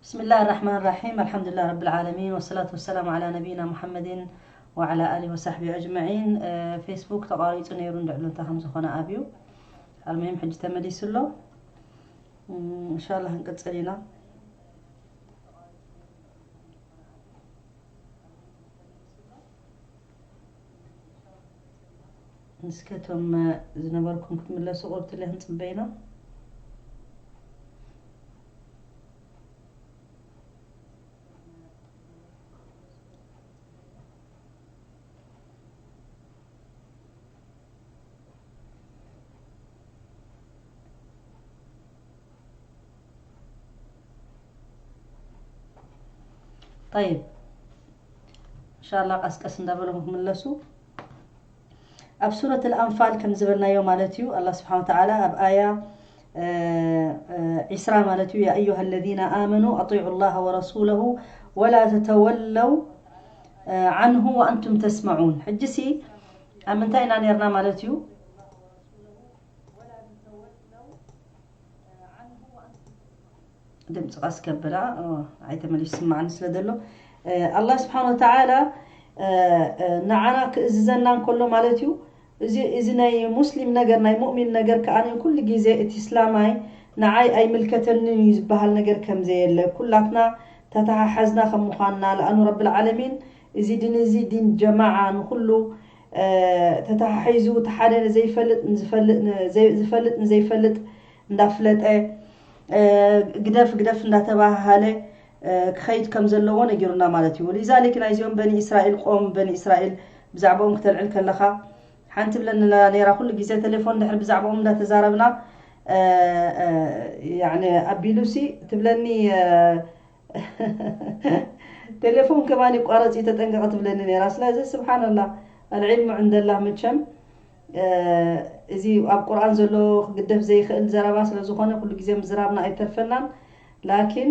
بسم الله الرحمن الرحيم. الحمد لله رب العالمين، والصلاة والسلام على نبينا محمد وعلى آله وصحبه أجمعين. እ፣ ፌስቡክ ተቋሪጹ ነይሩ፣ እንድዕሉ እንታይ ከም ዝኾነ ኣብዩ። ኣልሙሂም ሕጂ ተመሊሱ ኣሎ። እም፣ ኢንሻላህ ክንቅጽል ኢና። እስከ እቶም ዝነበርኩም ክትምለሱ ቁርብቲ ክንጽበ ኢና። طيب، إن شاء الله ቀስቀስ እንዳበሎም ክምለሱ። ኣብ ሱረት ኣልኣንፋል ከም ዝበልናዮ ማለት እዩ፣ ኣላህ ስብሓን ወተዓላ ኣብ ኣያ፣ እ፣ እ፣ ዒስራ ማለት እዩ፣ يا أيها الذين آمنوا أطيعوا الله ورسوله ولا تتولوا، እ፣ عنه وأنتم تسمعون። ሕጂ ሲ ኣብ ምንታይ ኢና ነርና ማለት እዩ? ድምፂ ቀስ ከብላ፣ ኦ፣ ኣይተመልሽ ስማዕኒ ስለ ዘሎ። እ፣ ኣላህ ስብሓን ወተዓላ፣ እ፣ እ፣ ንዓና ክእዝዘና እንከሎ ማለት እዩ። እዚ፣ እዚ ናይ ሙስሊም ነገር፣ ናይ ሙእሚን ነገር ከኣ ኩሉ ግዜ እቲ እስላማይ ንዓይ ኣይምልከተንን እዩ ዝበሃል ነገር ከም ዘየለ፣ ኩላትና ተተሓሓዝና ከም ምዃንና፣ ለኣኑ ረብል ዓለሚን እዚ ዲን፣ እዚ ዲን ጀማዓ ንኩሉ፣ እ፣ ተተሓሒዙ፣ እቲ ሓደ ንዘይፈልጥ፣ ንዝፈልጥ፣ ንዘይ-፣ ዝፈልጥ ንዘይፈልጥ እንዳፍለጠ፣ እ፣ ግደፍ ግደፍ እንዳተባሃለ፣ እ፣ ክኸይድ ከም ዘለዎ ነጊሩና ማለት እዩ። ولذلك ናይዚኦም በኒ እስራኤል ቆም፣ በኒ እስራኤል ብዛዕባኦም ክተልዕል ከለኻ ሓንቲ ትብለኒ ነይራ፣ ኩሉ ግዜ ቴሌፎን ድሕሪ ብዛዕባኦም እንዳተዛረብና፣ እ፣ እ፣ ያዕኒ ኣቢሉሲ ትብለኒ፣ እ፣ ቴሌፎን ከማን ይቋረጽ እዩ፣ ተጠንቀቕ ትብለኒ ነይራ። ስለዚ ስብሓንላህ፣ ኣልዕልሙ ዕንደላህ። መቸም፣ እ፣ እዚ ኣብ ቁርኣን ዘሎ ክግደፍ ዘይኽእል ዘረባ ስለ ዝኾነ ኩሉ ግዜ ምዝራብና ኣይተርፈናን። ላኪን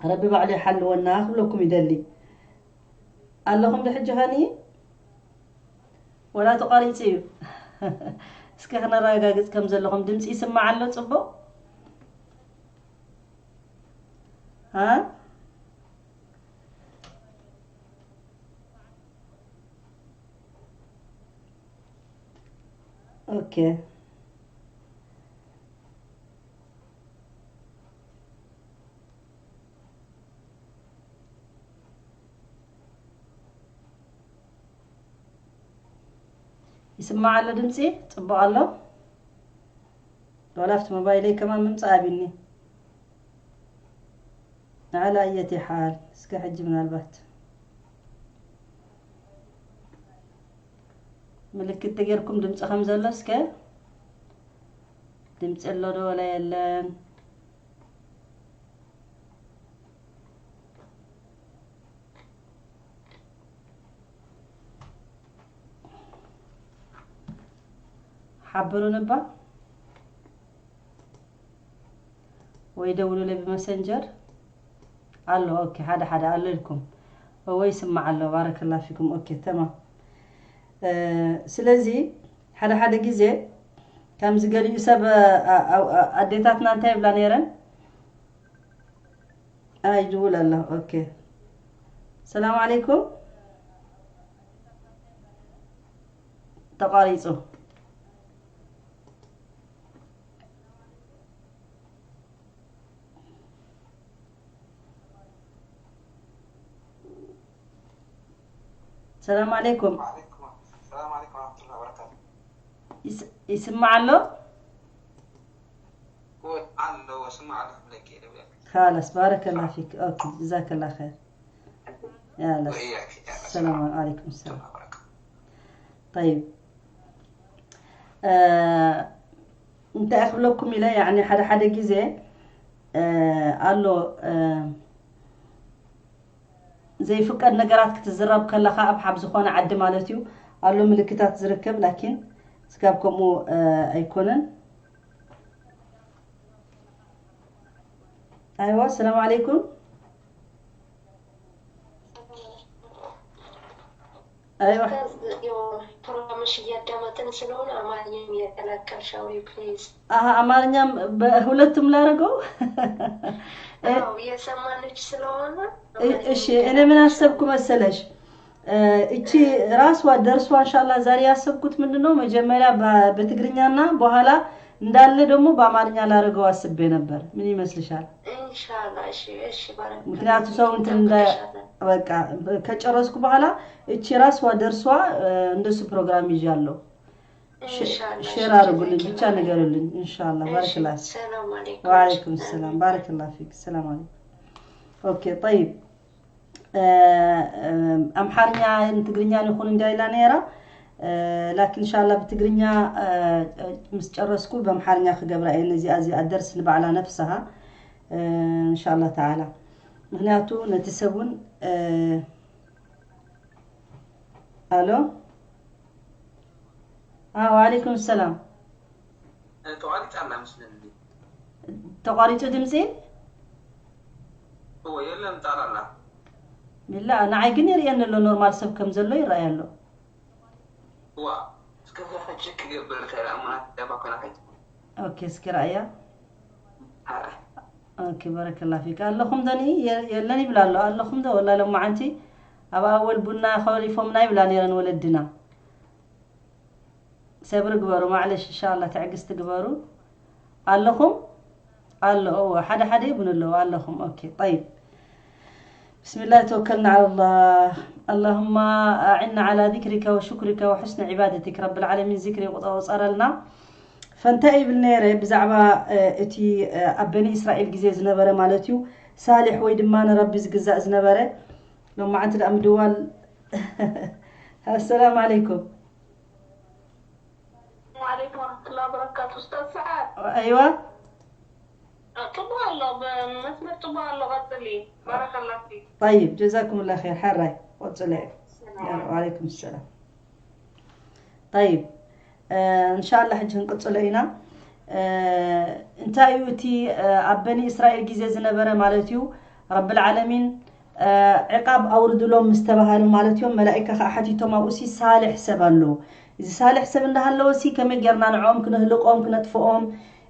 ረቢ ባዕሉ ይሓልወና ክብለኩም ይደሊ። ኣለኹም ዶ ሕጂ ኸኒ? ወላ ተቋሪጹ እዩ? እስከ ክነረጋግጽ ከም ዘለኹም። ድምጺ ይስማዕ ኣሎ ጽቡቕ? ها؟ اوكي. ይስማዕ ኣሎ ድምፂ? ፅቡቕ ኣሎ? ዋላ ኣብቲ ሞባይለይ ከማን ምምፃእ ኣቢኒ። على أية حال، እስከ ሕጂ ምናልባት ምልክት ተጌርኩም ድምፂ ከም ዘሎ እስከ ድምፂ ኣሎ ዶ ወላ የለን? ሓብሩኒ እባ ወይ ደውሉለይ ብመሰንጀር። ኣሎ፣ ኦኬ፣ ሓደ ሓደ ኣሎ ኢልኩም። እወ፣ ይስማዕ ኣሎ። ባረከላ ፊኩም። ኦኬ፣ ተማም። እ፣ ስለዚ ሓደ ሓደ ግዜ ከምዚ ገሊኡ ሰብ፣ እ፣ እ፣ እ፣ ኣዴታትና እንታይ ይብላ ነይረን? ኣይ፣ ይድውል ኣሎ። ኦኬ። ሰላም ዓለይኩም። ተቋሪጹ። ሰላም ዓለይኩም። ሰላም ዓለይኩም ወራህመቱላሂ ወበረካቱ። ይስ-፣ ይስማዕ ኣሎ? ወይ ኣሎ፣ ስማዕ ኣሎ ክብለኪ እየ ደውለ። ካላስ፣ ባረከላ ፊክ። ኦኬ፣ ጀዛከላ ኸይር። ያላ፣ ወኢያኪ፣ ያላ፣ ሰላም ሰላም። ዓለይኩም ሰላም። ወበረካቱ። ጠይብ። እ፣ እንታይ ክብለኩም ኢለ፣ ያዕኒ ሓደ ሓደ ግዜ፣ እ፣ ኣሎ፣ እ፣ ዘይፍቀድ ነገራት ክትዝረብ ከለኻ ኣብ ሓብ ዝኾነ ዓዲ ማለት እዩ፣ ኣሎ ምልክታት ዝርከብ፣ ላኪን ስጋብ ከምኡ፣ እ፣ ኣይኮነን። ኣይዋ፣ ሰላም ዓለይኩም። አይዋ። ኡስታዝ፣ ያው ፕሮግራምሽ እያዳመጥን ስለሆነ አማርኛም እየቀላቀልሽ አውሪ ፕሊዝ። አሀ፣ አማርኛም በሁለቱም ላረገው። አዎ፣ እየሰማንሽ ስለሆነ እ- እሺ፣ እኔ ምን አሰብኩ መሰለሽ? እ፣ እቺ ራስዋ ደርሷ እንሻላ ዛሬ ያሰብኩት ምንድን ነው፣ መጀመሪያ በ- በትግርኛና በኋላ እንዳለ ደግሞ በአማርኛ ላረገው አስቤ ነበር። ምን ይመስልሻል? ኢንሻላ። እሺ፣ እሺ፣ ባረክ። ምክንያቱ ሰው እንትን እንዳ- በቃ ከጨረስኩ በኋላ እቺ ራስዋ ደርሷ እ፣ እንደሱ ፕሮግራም ይዣለሁ። ሼር አድርጉልኝ ብቻ ንገሩልኝ። ኢንሻላ። ባረክላ። ሰላም አለይኩም። ወአለይኩም ሰላም። ባረክላ ፊክ። ሰላም አለይኩም። ኦኬ፣ ጠይብ። እ፣ እ፣ ኣምሓርኛ ትግርኛ ይኹን እንዲያ ኢላ ነይራ። እ፣ ላኪን ኢንሻላ ብትግርኛ እ፣ ምስ ጨረስኩ በኣምሓርኛ ክገብራ እየ። ነዚኣ እዚኣ ደርስ ንባዕላ ነፍስሃ እ፣ ኢንሻላ ተዓላ። ምክንያቱ ነቲ ሰቡን እ፣ ኣሎ። አ፣ ወዓለይኩም ሰላም። ተቋሪጻ ኣላ መስለኒ። ተቋሪጹ ድምጺ? እወ፣ የለን፣ ጣል ኣላ። ቢላ፣ ንዓይ ግን ይርእየኒ ኣሎ፣ ኖርማል ሰብ ከም ዘሎ ይረኣይ ኣሎ። ዋ፣ እስከ ቸክ ክገብር እንታይ ደኣ እሞ ናት ደማ ኮይና ከይት። ኦኬ፣ እስኪ ረኣያ። ኣረ፣ ኦኬ፣ በረከላ ፊክ። ኣለኹም ዶ? ኒ የ- የለን ይብላ ኣሎ። ኣለኹም ዶ? ወላ ሎማዓንቲ ኣብ ኣወል ቡና ከሊፎምና ይብላ ነይረን ወለድና። ሰብሪ ግበሩ፣ ማዕለሽ፣ ኢንሻላ ትዕግስቲ ግበሩ። ኣለኹም? ኣሎ፣ እወ፣ ሓደ ሓደ ይብሉ ኣለዉ። ኣለኹም። ኦኬ፣ ጠይብ። ብስሚላህ ተወከልና ዓላ ላህ። اللهم أعنا على ذكرك وشكرك وحسن عبادتك رب العالمين። ዚክሪ ቁጠ-፣ ቁፀረልና። ፈንታይ ይብል ነይረ ብዛዕባ እ፣ እቲ እ፣ ኣብ በኒ እስራኤል ግዜ ዝነበረ ማለት እዩ፣ ሳሊሕ ወይ ድማ ንረቢ ዝግዛእ ዝነበረ። ሎማዓንቲ ደኣ ምድዋል። ኣሰላም ዓለይኩም። ወዓለይኩም ወረሕመቱላሂ ወበረካቱ። ኡስታዝ ሰዓድ። ኣይዋ። ጽቡቕ ኣሎ፣ መስመር ጽቡቕ ኣሎ፣ ቀጽሊ። ባረከላ ፊክ። ጠይብ፣ ጀዛኩምላ ኸይር። ሕራይ፣ ቆጽለ። ወዓለይኩም ሰላም። ጠይብ፣ እ፣ እንሻላ ሕጂ ክንቅጽሎ ኢና። እ፣ እንታይ እዩ እቲ፣ እ፣ ኣብ በኒ እስራኤል ግዜ ዝነበረ ማለት እዩ፣ ረብል ዓለሚን፣ እ፣ ዕቃብ ኣውርድሎም ምስ ተባሃሉ ማለት እዮም፣ መላኢካ ኸዓ ሓቲቶም፣ ኣብኡ ሲ ሳልሕ ሰብ ኣሎ። እዚ ሳልሕ ሰብ እንዳሃለወ ሲ ከመይ ጌርና ንዕኦም ክነህልቆም፣ ክነጥፍኦም፣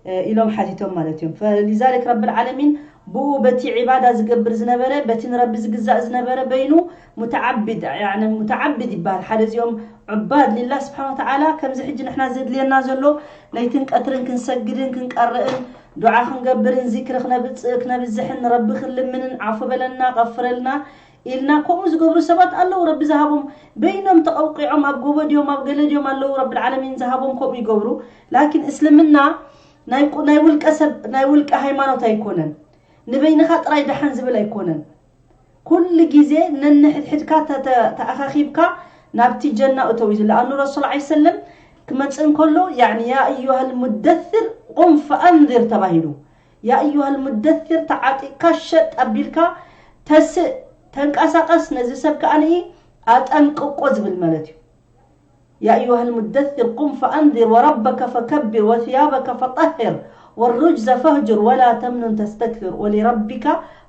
እ፣ ኢሎም ሓቲቶም ማለት እዮም። ፈሊዛሊክ ረብል ዓለሚን ብኡ በቲ ዒባዳ ዝገብር ዝነበረ፣ በቲ ንረቢ ዝግዛእ ዝነበረ በይኑ ሙተዓብድ፣ ያዕኒ ሙተዓብድ ይበሃል። ሓደ እዚኦም ዑባድ ሊላህ ስብሓን ወተዓላ፣ ከምዚ ሕጂ ንሕና ዘድልየና ዘሎ ለይትን ቀትርን ክንሰግድን ክንቀርእን፣ ዱዓ ክንገብርን፣ ዚክሪ ክነብጽ-፣ ክነብዝሕን፣ ንረቢ ክንልምንን፣ ዓፉ በለና፣ ቀፍረልና ኢልና ከምኡ ዝገብሩ ሰባት ኣለዉ። ረቢ ዝሃቦም በይኖም ተቐውቂዖም ኣብ ጎቦ ድዮም ኣብ ገለ ድዮም ኣለዉ። ረብል ዓለሚን ዝሃቦም ከምኡ ይገብሩ። ላኪን እስልምና ናይ ቁ-፣ ናይ ውልቀ ሰብ፣ ናይ ውልቀ ሃይማኖት ኣይኮነን። ንበይንኻ ጥራይ ደሓን ዝብል ኣይኮነን። ኩሉ ግዜ ነንሕድሕድካ ተ-፣ ተ-፣ ተኣኻኺብካ ናብቲ ጀና እተው እዩ ዝብል። ኣኑ ረሱል ዓለይሂ ሰለም ክመጽእ እንከሎ፣ ያዕኒ፣ ያ ኣዩሃል ሙደሲር ቁም ፈኣንዚር ተባሂሉ። ያ ኣዩሃል ሙደሲር፣ ተዓጢቕካ ሸጥ ኣቢልካ ተስእ፣ ተንቀሳቐስ፣ ነዚ ሰብ ከኣ ንኢ ኣጠንቅቆ ዝብል ማለት እዩ። يا أيها المدثر قم فأنذر وربك فكبر وثيابك فطهر والرجز فاهجر ولا تمنن تستكثر ولربك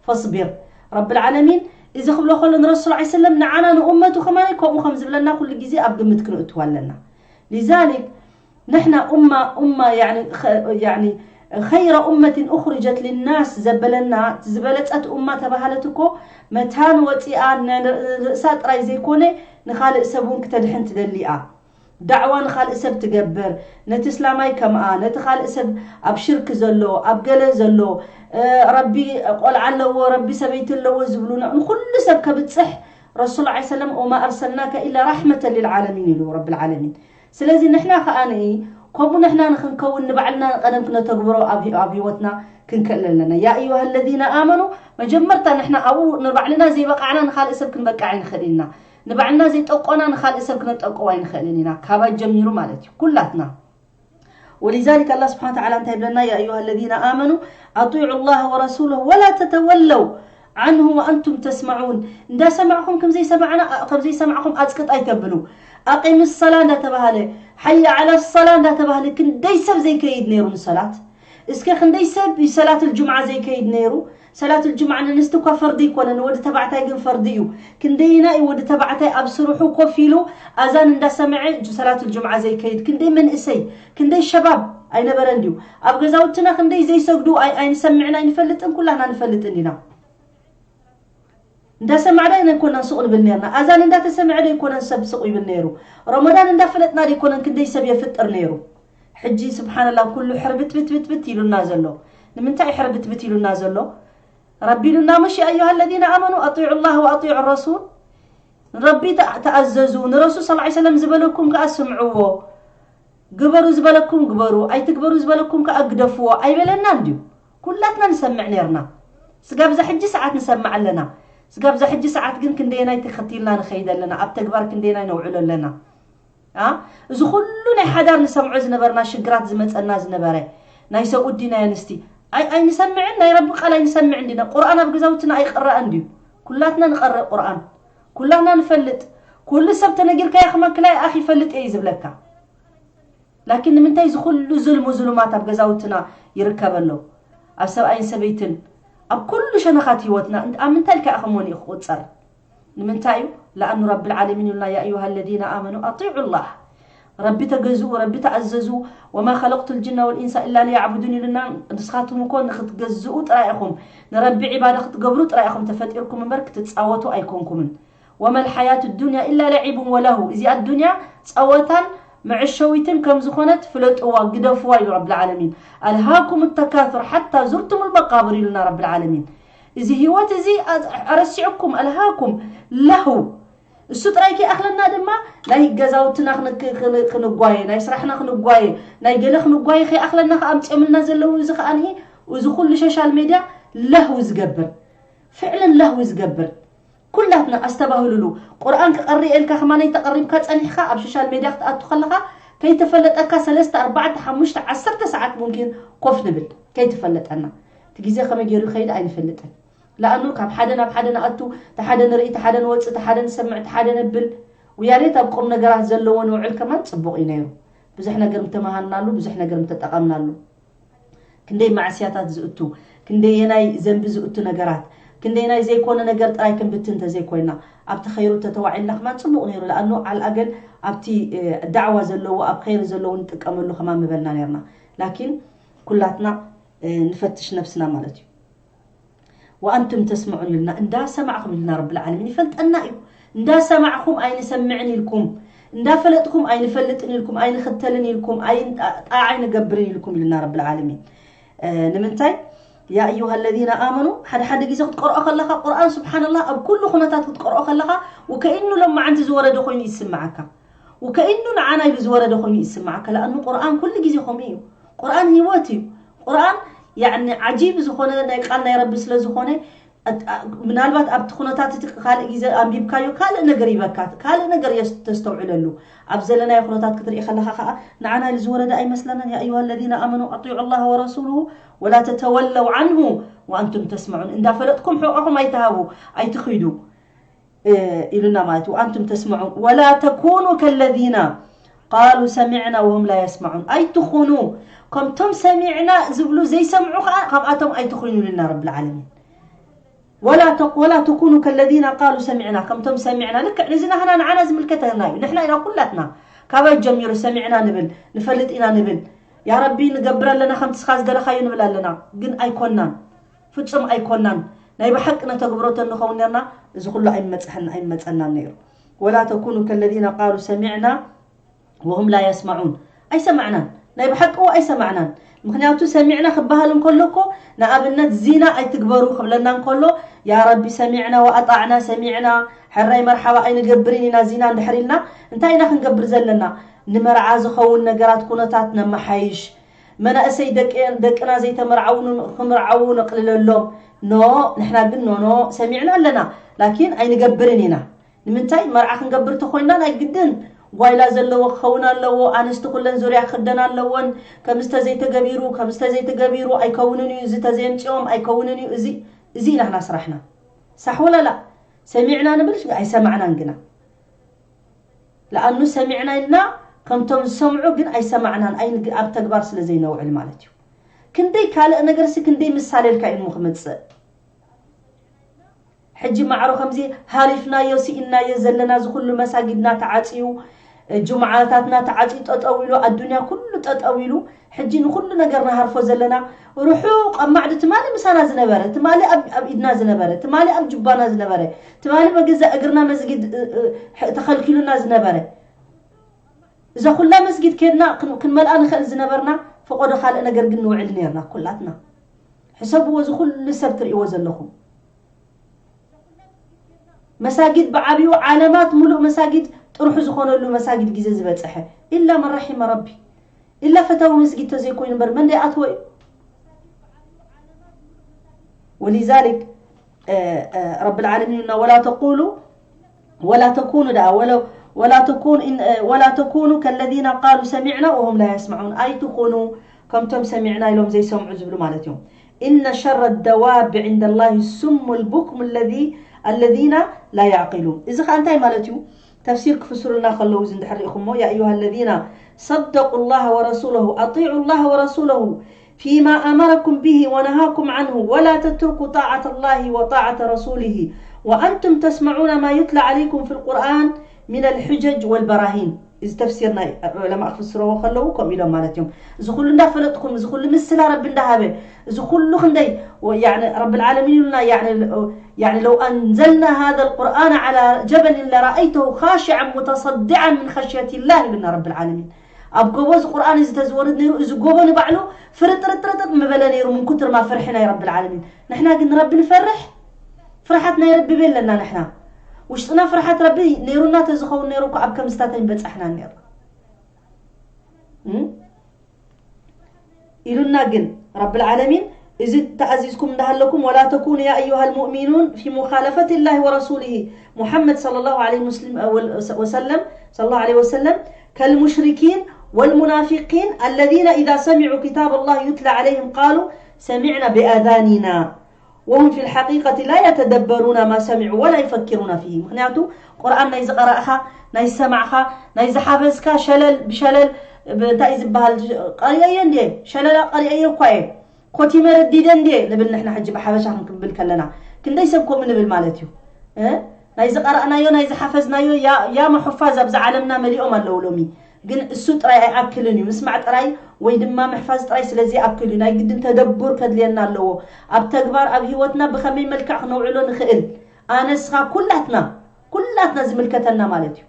فاصبر። ረብል ዓለሚን እዚ ክብሎ ከሎ ንረሱል ዓለይሂ ሰለም ንዓና ንኡመቱ ከማን ከምኡ ከም ዝብለና ኩሉ ግዜ ኣብ ግምት ክንእትዎ ኣለና። ሊዛሊክ ንሕና ኡማ፣ ኡማ፣ ያኒ፣ ኸ-፣ ያኒ፣ ኸይረ ኡመትን ኡኽሪጀት ሊናስ ዘበለና፣ ዝበለጸት ኡማ ተባሃለት እኮ መታን ወፂኣ ንርእሳ ጥራይ ዘይኮነ ንኻልእ ሰብ እውን ክተድሕን ትደሊ እያ። ዳዕዋ ንኻልእ ሰብ ትገብር፣ ነቲ እስላማይ ከምኣ፣ ነቲ ካልእ ሰብ ኣብ ሽርክ ዘሎ፣ ኣብ ገለ ዘሎ፣ እ፣ ረቢ ቆልዓ ኣለዎ፣ ረቢ ሰበይቲ ኣለዎ ዝብሉ ን-፣ ንኹሉ ሰብ ከብጽሕ ረሱል ዓለይሂ ሰለም ወማ ኣርሰልናከ ኢላ ራሕመተን ሊልዓለሚን ኢሉ ረብል ዓለሚን። ስለዚ ንሕና ከኣ ንኢ ከምኡ ንሕና ንኽንከውን ንባዕልና ቀደም ክነተግብሮ ኣብ ሂ-፣ ኣብ ህይወትና ክንክእል ኣለና። ያ ኣዩሃ ለዚነ ኣመኑ፣ መጀመርታ ንሕና ኣብኡ ንባዕልና ዘይበቃዕና ንኻልእ ሰብ ክንበቃዕ ኣይንኽእል ኢና። ንባዕልና ዘይጠቆና ንኻልእ ሰብ ክነጠቅዎ ኣይንኽእልን ኢና። ካባይ ጀሚሩ ማለት እዩ። ኩላትና። ወሊዛሊክ ኣላህ ስብሓን ወተዓላ እንታይ ይብለና? ያ ኣዩሃ ለዚነ ኣመኑ ኣጢዑ ላህ ወረሱለሁ ወላ ተተወለው ዓንሁ ወኣንቱም ተስመዑን። እንዳሰማዕኹም ከም ዘይሰማዕና፣ ከም ዘይሰማዕኹም ኣጽቅጥ ኣይተብሉ። ኣቂም ሰላ እንዳተባሃለ፣ ሓየ ዓላ ሰላ እንዳተባሃለ ክንደይ ሰብ ዘይከይድ ነይሩ ንሰላት? እስከ ክንደይ ሰብ ሰላት ልጁምዓ ዘይከይድ ነይሩ? ሰላትል ጁምዓ ንንስቲ እኳ ፈርዲ ኣይኮነን፣ ንወዲ ተባዕታይ ግን ፈርዲ እዩ። ክንደይና እዩ ወዲ ተባዕታይ ኣብ ስርሑ ኮፍ ኢሉ ኣዛን እንዳሰምዐ ጁ-፣ ሰላትል ጁምዓ ዘይከይድ? ክንደይ መንእሰይ፣ ክንደይ ሸባብ ኣይነበረን ድዩ? ኣብ ገዛውትና ክንደይ ዘይሰግዱ ኣይ-፣ ኣይንሰምዕን ኣይንፈልጥን፣ ኩላና ንፈልጥን ኢና። እንዳሰማዕና ኢና ኣይኮናን ሱቕ ንብል ነርና። ኣዛን እንዳተሰምዐ ዶ ኣይኮነን ሰብ ሱቕ ይብል ነይሩ? ረመዳን እንዳፈለጥና ዶ ኣይኮነን ክንደይ ሰብ የፍጥር ነይሩ? ሕጂ ስብሓንላ ኩሉ ሕርብትብትብትብት ኢሉና ዘሎ። ንምንታይ እዩ ሕርብትብት ኢሉና ዘሎ? ረቢ ኢሉና ምሽ፣ "ያ ኣዩሃ ለዚነ ኣመኑ ኣጢዑ ላህ ወኣጢዑ ረሱል"፣ ንረቢ ተኣ-፣ ተኣዘዙ፣ ንረሱል ሰለላሁ ዐለይሂ ወሰለም ዝበለኩም ከኣ ስምዕዎ፣ ግበሩ ዝበለኩም ግበሩ፣ ኣይትግበሩ ዝበለኩም ከኣ ግደፍዎ ኣይበለናን ድዩ? ኩላትና ንሰምዕ ነርና። ስጋብ እዛ ሕጂ ሰዓት ንሰምዕ ኣለና። ስጋብ እዛ ሕጂ ሰዓት ግን ክንደየናይ ተኸቲልና ንኸይድ ኣለና? ኣብ ተግባር ክንደየናይ ነውዕሎ ኣለና? ኣ፣ እዚ ኩሉ ናይ ሓዳር ንሰምዖ ዝነበርና ሽግራት ዝመጸና ዝነበረ ናይ ሰብኡት ድዩ ናይ ኣንስቲ ኣይ-፣ ኣይንሰምዕን፣ ናይ ረቢ ቃል ኣይንሰምዕን ዲና? ቁርኣን ኣብ ገዛውትና ኣይቅረኣን ድዩ? ኩላትና ንቐርእ ቁርኣን፣ ኩላትና ንፈልጥ። ኩሉ ሰብ ተነጊርካዮ ክመክላይ ኣኺ ይፈልጥ እየ እዩ ዝብለካ። ላኪን ንምንታይ እዚ ኩሉ ዙልሙ ዙሉማት ኣብ ገዛውትና ይርከብ ኣሎ? ኣብ ሰብኣይን ሰበይትን፣ ኣብ ኩሉ ሸነኻት ህይወትና እንት-፣ ኣብ ምንታይ ኢልካ ኢኹም ወኒኡ ክቑጸር? ንምንታይ እዩ? ለኣኑ ረብል ዓለሚን ኢሉና፣ "ያ ኣዩሃ ለዚነ ኣመኑ ኣጢዑ ላህ"፣ ረቢ ተገዝኡ፣ ረቢ ተኣዘዙ። "ወማ ኸለቅቱ ልጅነ ወልኢንሳ ኢላ ሊያዕቡዱን" ኢሉና። ንስኻትኩም እኮ ንኽትገዝኡ ጥራይ ኢኹም፣ ንረቢ ዒባዳ ክትገብሩ ጥራይ ኢኹም ተፈጢርኩም እምበር ክትጻወቱ ኣይኮንኩምን። "ወመል ሓያቱ ዱንያ ኢላ ለዒቡን ወለሁ"፣ እዚኣ ዱንያ ጸወታን መዕሸዊትን ከም ዝኾነት ፍለጥዋ፣ ግደፍዋ ኢሉ ረብል ዓለሚን። "ኣልሃኩም ተካሱር ሓታ ዙርቱም ልመቃብር" ኢሉና ረብል ዓለሚን። እዚ ህይወት እዚ ኣዝ-፣ ኣረሲዕኩም፣ ኣልሃኩም ለሁ። እሱ ጥራይ ከይኣኽለና ድማ ናይ ገዛውትና ክን-፣ ክን-፣ ክንጓየ፣ ናይ ስራሕና ክንጓየ፣ ናይ ገለ ክንጓየ ከይኣኽለና ከኣ ኣምፅኦምልና ዘለዉ። እዚ ከኣ ንሂ፣ እዚ ኩሉ ሶሻል ሜድያ ለህዊ ዝገብር፣ ፍዕልን ለህዊ ዝገብር። ኩላትና ኣስተባህሉሉ። ቁርኣን ክቐርእ ኢልካ ከማነይ ተቐሪብካ ጸኒሕካ ኣብ ሶሻል ሜድያ ክትኣቱ ከለኻ ከይተፈለጠካ ሰለስተ፣ ኣርባዕተ፣ ሓሙሽተ፣ ዓሰርተ ሰዓት ሙምኪን ኮፍ ንብል ከይተፈለጠና። እቲ ግዜ ከመይ ገይሩ ይኸይድ ኣይንፈልጥን። ለኣኑ ካብ ሓደ ናብ ሓደ ንኣቱ፣ እቲ ሓደ ንርኢ፣ እቲ ሓደ ንወፅእ፣ እቲ ሓደ ንሰምዕ፣ እቲ ሓደ ነብል። ውያኔት ኣብ ቁም ነገራት ዘለዎ ንውዕል ከማን ፅቡቕ እዩ ነይሩ። ብዙሕ ነገር ምተመሃርናሉ፣ ብዙሕ ነገር ምተጠቐምናሉ። ክንደይ ማዕስያታት ዝእቱ፣ ክንደየናይ ዘንቢ ዝእቱ ነገራት፣ ክንደየናይ ዘይኮነ ነገር ጥራይ ክንብትን እንተዘይኮይና፣ ኣብቲ ኸይሩ ተተዋዒልና ከማን ፅቡቕ ነይሩ። ለኣኑ ዓልኣገል ኣብቲ፣ እ፣ ዳዕዋ ዘለዎ፣ ኣብ ኸይሪ ዘለዎ ንጥቀመሉ ከማን ምበልና ነርና። ላኪን ኩላትና፣ እ፣ ንፈትሽ ነብስና ማለት እዩ። "ወኣንቱም ተስምዑን" ኢሉና፣ እንዳሰማዕኹም ኢሉና ረብል ዓለሚን። ይፈልጠና እዩ። እንዳሰማዕኹም ኣይንሰምዕን ኢልኩም፣ እንዳፈለጥኩም ኣይንፈልጥን ኢልኩም፣ ኣይንኽተልን ኢልኩም፣ ኣይ-፣ ጣ-፣ ጣዓ ኣይንገብርን ኢልኩም ኢሉና ረብል ዓለሚን። እ፣ ንምንታይ? ያ ኣዩሃ ለዚነ ኣመኑ፣ ሓደ ሓደ ግዜ ክትቀርኦ ከለኻ ቁርኣን፣ ስብሓንላህ፣ ኣብ ኩሉ ኩነታት ክትቀርኦ ከለኻ፣ ወከኢኑ ሎማዓንቲ ዝወረደ ኮይኑ ይስምዓካ። ወከኢኑ ንዓና ኢሉ ዝወረደ ኮይኑ ይስምዓካ። ለኣኑ ቁርኣን ኩሉ ግዜ ከምኡ እዩ። ቁርኣን ህይወት እዩ። ቁርኣን፣ ያዕኒ፣ ዓጂብ ዝኾነ ናይ ቃል ናይ ረቢ ስለ ዝኾነ፣ ኣት-፣ ኣ-፣ ምናልባት ኣብቲ ኩነታት እቲ ካልእ ግዜ ኣንቢብካዮ ካልእ ነገር ይበካ፣ ካልእ ነገር የስ-፣ ተስተውዕለሉ። ኣብ ዘለናዮ ኩነታት ክትርኢ ከለኻ ኸኣ ንዓና ኢሉ ዝወረደ ኣይመስለናን። ያ ኣዩሃ ለዚነ ኣመኑ ኣጢዑ ላህ ወረሱሉሁ ወላ ተተወለው ዓንሁ ወኣንቱም ተስመዑን። እንዳፈለጥኩም ሕቖኹም ኣይትሃቡ፣ ኣይትኺዱ፣ እ፣ ኢሉና ማለት እዩ። ወኣንቱም ተስመዑን ወላ ተኩኑ ከለዚነ ቃሉ ሰሚዕና ወሁም ላ የስመዑን። ኣይትኹኑ፣ ከምቶም ሰሚዕና ዝብሉ ዘይሰምዑ ኸዓ ካብኣቶም ኣይትኹኑ ኢሉና ረብል ዓለሚን። ወላ ተ-፣ ወላ ተኩኑ ከለዚነ ቃሉ ሰሚዕና፣ ከምቶም ሰሚዕና፣ ልክዕ ነዚ ናህና ንዓና ዝምልከተና እዩ። ንሕና ኢና ኩላትና ካባይ ጀሚሩ ሰሚዕና ንብል፣ ንፈልጥ ኢና ንብል፣ ያ ረቢ ንገብር ኣለና፣ ከምቲ እስኻ ዝደለኻዮ ንብል ኣለና። ግን ኣይኮናን፣ ፍጹም ኣይኮናን። ናይ ብሓቂ ነተግብሮ ተንኸውን ነርና፣ እዚ ኩሉ ኣይመጽሐን-፣ ኣይመጸናን ነይሩ። ወላ ተኩኑ ከለዚነ ቃሉ ሰሚዕና ወሁም ላ የስመዑን። ኣይሰማዕናን። ናይ ብሓቂ እዎ ኣይሰማዕናን። ምኽንያቱ ሰሚዕና ክበሃል እንከሎ እኮ፣ ንኣብነት ዚና ኣይትግበሩ ክብለና እንከሎ፣ ያ ረቢ ሰሚዕና ወኣጣዕና፣ ሰሚዕና፣ ሕራይ መርሓባ ኣይንገብርን ኢና ዚና እንድሕር ኢልና፣ እንታይ ኢና ክንገብር ዘለና? ንመርዓ ዝኸውን ነገራት ኩነታት ነመሓይሽ። መናእሰይ ደቂ-፣ ደቅና ዘይተመርዓዉ ን-፣ ክምርዓዉ ነቕልለሎም። ኖ፣ ንሕና ግን ኖ፣ ኖ፣ ሰሚዕና ኣለና፣ ላኪን ኣይንገብርን ኢና። ንምንታይ? መርዓ ክንገብር ተኾይንና ናይ ግድን ጓይላ ዘለዎ ክኸውን ኣለዎ፣ ኣንስቲ ኩለን ዙርያ ክኽደና ኣለወን፣ ከምዚ ተዘይተገቢሩ፣ ከምዚ ተዘይተገቢሩ ኣይከውንን እዩ፣ እዚ ተዘየምፂኦም ኣይከውንን እዩ፣ እዚ፣ እዚ ኢና ንሕና ስራሕና። ሳሕ ወላ ላ? ሰሚዕና ንብል፣ ኣይሰማዕናን ግና። ለኣኑ ሰሚዕና ኢልና ከምቶም ዝሰምዑ ግን ኣይሰማዕናን፣ ኣይንግ-፣ ኣብ ተግባር ስለ ዘይነውዕል ማለት እዩ። ክንደይ ካልእ ነገርሲ ክንደይ ምሳሌ ኢልካ እዩ እሞ ክመጽእ። ሕጂ ማዕሮ ከምዚ ሃሪፍናዮ ስኢናዮ ዘለና እዚ ኩሉ መሳጊድና ተዓፅዩ፣ ጅምዓታትና ተዓፅዩ ጠጠው ኢሉ፣ ኣዱንያ ኩሉ ጠጠው ኢሉ፣ ሕጂ ንኩሉ ነገር ንሃርፎ ዘለና ርሑቕ ኣብ ማዕዶ ትማሊ ምሳና ዝነበረ፣ ትማሊ ኣብ ኣብ ኢድና ዝነበረ፣ ትማሊ ኣብ ጁባና ዝነበረ፣ ትማሊ በገዛ እግርና መስጊድ እ- እ- ተኸልኪሉና ዝነበረ፣ እዛ ኩላ መስጊድ ከድና ክን- ክንመልኣ ንኽእል ዝነበርና፣ ፈቆዶ ካልእ ነገር ግን ንውዕል ነርና ኩላትና። ሕሰብዎ፣ እዚ ኩሉ ሰብ ትርእይዎ ዘለኹም መሳጊድ ብዓብዩ ዓለማት ሙሉእ መሳጊድ ጥርሑ ዝኾነሉ መሳጊድ ግዜ ዝበፀሐ፣ ኢላ መን ረሒመ ረቢ፣ ኢላ ፈታዊ መስጊድ ተዘይኮይኑ እምበር መን ደይኣትዎ እዩ። ولذلك ረብ العالمين إلنا ولا تقولوا ولا تكونوا دعا ولو ولا تكون إن ولا تكونوا كالذين قالوا سمعنا وهم لا يسمعون ኣይትኹኑ ከምቶም ሰሚዕና ኢሎም ዘይሰምዑ ዝብሉ ማለት እዮም إن شر الدواب عند الله الصم البكم الذي الذين لا يعقلون እዚ ኸዓ እንታይ ማለት እዩ ተፍሲር ክፍስሩልና ከለዉ እዚ እንድሕር ርኢኹሞ يا أيها الذين صدقوا الله ورسوله أطيعوا الله ورسوله فيما أمركم به ونهاكم عنه ولا تتركوا طاعة الله وطاعة رسوله وأنتم تسمعون ما يتلى عليكم في القرآن من الحجج والبراهين እዚ ተፍሲር ናይ ዑለማ ክፍስረዎ ከለዉ ከምኡ ኢሎም ማለት እዮም እዚ ኩሉ እንዳፈለጥኩም እዚ ኩሉ ምስላ ረቢ እንዳሃበ እዚ ኩሉ ክንደይ ረቢ العالمين ኢሉና يعني لو أنزلنا هذا القرآن على جبل لرأيته خاشعا متصدعا من خشية الله ኢሉና ረቢ العالمين ኣብ ጎቦ እዚ ቁርኣን እዚ ተዝወርድ ነይሩ እዚ ጎቦ ንባዕሉ ፍርጥርጥርጥር ምበለ ነይሩ ምን ኩትር ማ ፍርሒ ናይ ረቢ العالمين ንሕና ግን ረቢ ንፈርሕ ፍርሓት ናይ ረቢ በለና ንሕና ውሽጥና ፍርሓት ረቢ ነይሩና ተዝኸውን ነይሩ እኮ ኣብ ከምዝታት ኣይንበጻሕናን ነይሩ ኢሉና ግን ረቢ العالمين እዚ ተኣዚዝኩም እንዳሃለኩም ولا تكونوا يا أيها المؤمنون في مخالفة الله ورسوله محمد صلى الله عليه وسلم صلى الله عليه وسلم كالمشركين والمنافقين الذين إذا سمعوا كتاب الله يتلى عليهم قالوا سمعنا بآذاننا وهم في الحقيقة لا يتدبرون ما سمعوا ولا يفكرون فيه ምኽንያቱ ቁርኣን ናይ ዝቐራእኻ ናይ ዝሰማዕኻ ናይ ዝሓፈዝካ ሸለል ብሸለል እንታይ ዝበሃል ቀሪአየ እንዴ ሸለላ ቀሪአየ እኳ እየ ኮቲመ ረዲደ እንዴ ንብል ንሕና ሕጂ ብሓበሻ ክንክብል ከለና ክንደይ ሰብ ከምኡ ንብል ማለት እዩ ናይ ዝቐራእናዮ ናይ ዝሓፈዝናዮ ያማ ሑፋዝ ኣብዚ ዓለምና መሊኦም ኣለዉ ሎሚ ግን እሱ ጥራይ ኣይኣክልን እዩ ምስማዕ ጥራይ ወይ ድማ ምሕፋዝ ጥራይ ስለ ዘይኣክል እዩ ናይ ግድን ተደቡር ከድልየና ኣለዎ ኣብ ተግባር ኣብ ህይወትና ብኸመይ መልክዕ ክነውዕሎ ንኽእል ኣነስኻ ኩላትና ኩላትና ዝምልከተና ማለት እዩ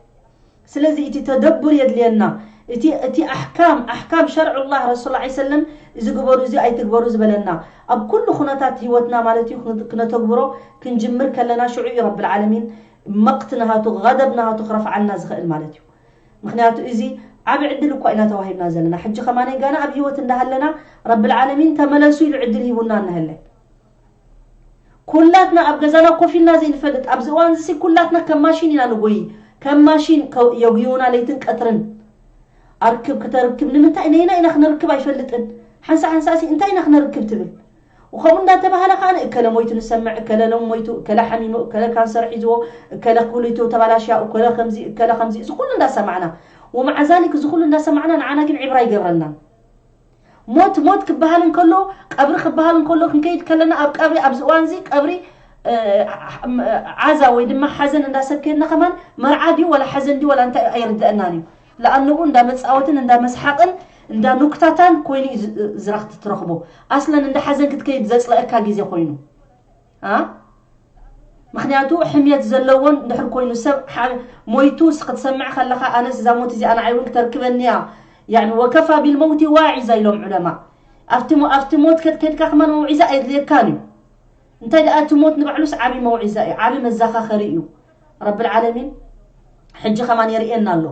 ስለዚ እቲ ተደቡር የድልየና እቲ እቲ ኣሕካም ኣሕካም ሸርዕ ላህ ረሱል ላ ሰለም እዚ ግበሩ እዚ ኣይትግበሩ ዝበለና ኣብ ኩሉ ኩነታት ህይወትና ማለት እዩ ክነተግብሮ ክንጅምር ከለና ሽዑ እዩ ረቢ ልዓለሚን መቕት ናሃቱ ገደብ ናሃቱ ክረፍዓልና ዝኽእል ማለት እዩ ምክንያቱ እዚ ዓቢ ዕድል እኳ ኢና ተዋሂብና ዘለና ሕጂ ከማነይ ጋና ኣብ ህይወት እንዳሃለና ረቢ ልዓለሚን ተመለሱ ኢሉ ዕድል ሂቡና እናሀለ ኩላትና ኣብ ገዛና ኮፍ ኢልና ዘይንፈልጥ ኣብዚ እዋን እዚ ኩላትና ከም ማሽን ኢና ንጎይ ከም ማሽን የጉዩና ለይትን ቀትርን ኣርክብ ከተርክብ ንምንታይ ነይና ኢና ክነርክብ ኣይፈልጥን ሓንሳ ሓንሳ ሲ እንታይ ኢና ክነርክብ ትብል ወኸምኡ እንዳተባሃለ ከዓ እከለ ሞይቱ ንሰምዕ እከለ ሎም ሞይቱ እከለ ሓሚሙ እከለ ካንሰር ሒዝዎ እከለ ኩሊቱ ተባላሽያ እከለ ከምዚ እከለ ከምዚ እዚ ኩሉ እንዳሰማዕና ወመዓ ዛሊክ እዚ ኩሉ እንዳሰማዕና ንዓና ግን ዕብራ ይገብረልናን ሞት ሞት ክበሃል እንከሎ ቀብሪ ክበሃል እንከሎ ክንከይድ ከለና ኣብ ቀብሪ ኣብዚ እዋን እዚ ቀብሪ ዓዛ ወይ ድማ ሓዘን እንዳሰብ ከድና ከማን መርዓ ድዩ ወላ ሓዘን ድዩ ወላ እንታይ ኣይርደአናን እዩ ለኣንኡ እንዳ መፃወትን እንዳ መስሓቅን እንዳ ኑክታታን ኮይኑ እዩ ዝረኽቲ ትረኽቦ ኣስለን እንዳ ሓዘን ክትከይድ ዘፅለአካ ግዜ ኮይኑ ምክንያቱ ሕምየት ዘለዎን ድሕር ኮይኑ ሰብ ሞይቱ ክትሰምዕ ከለካ ኣነስ እዛ ሞት እዚኣ ንዓይ እውን ክተርክበኒ እያ يعني وكفى بالموت واعظة ኢሎም ዑለማ ኣብቲ ኣብቲ ሞት ከትከድካ ከማን መውዒዛ ኣየድልየካን እዩ እንታይ ደኣ እቲ ሞት ንባዕሉስ ዓቢ መውዒዛ እዩ ዓቢ መዘኻኸሪ እዩ ረቢ العالمين ሕጂ ከማን የርእየና ኣሎ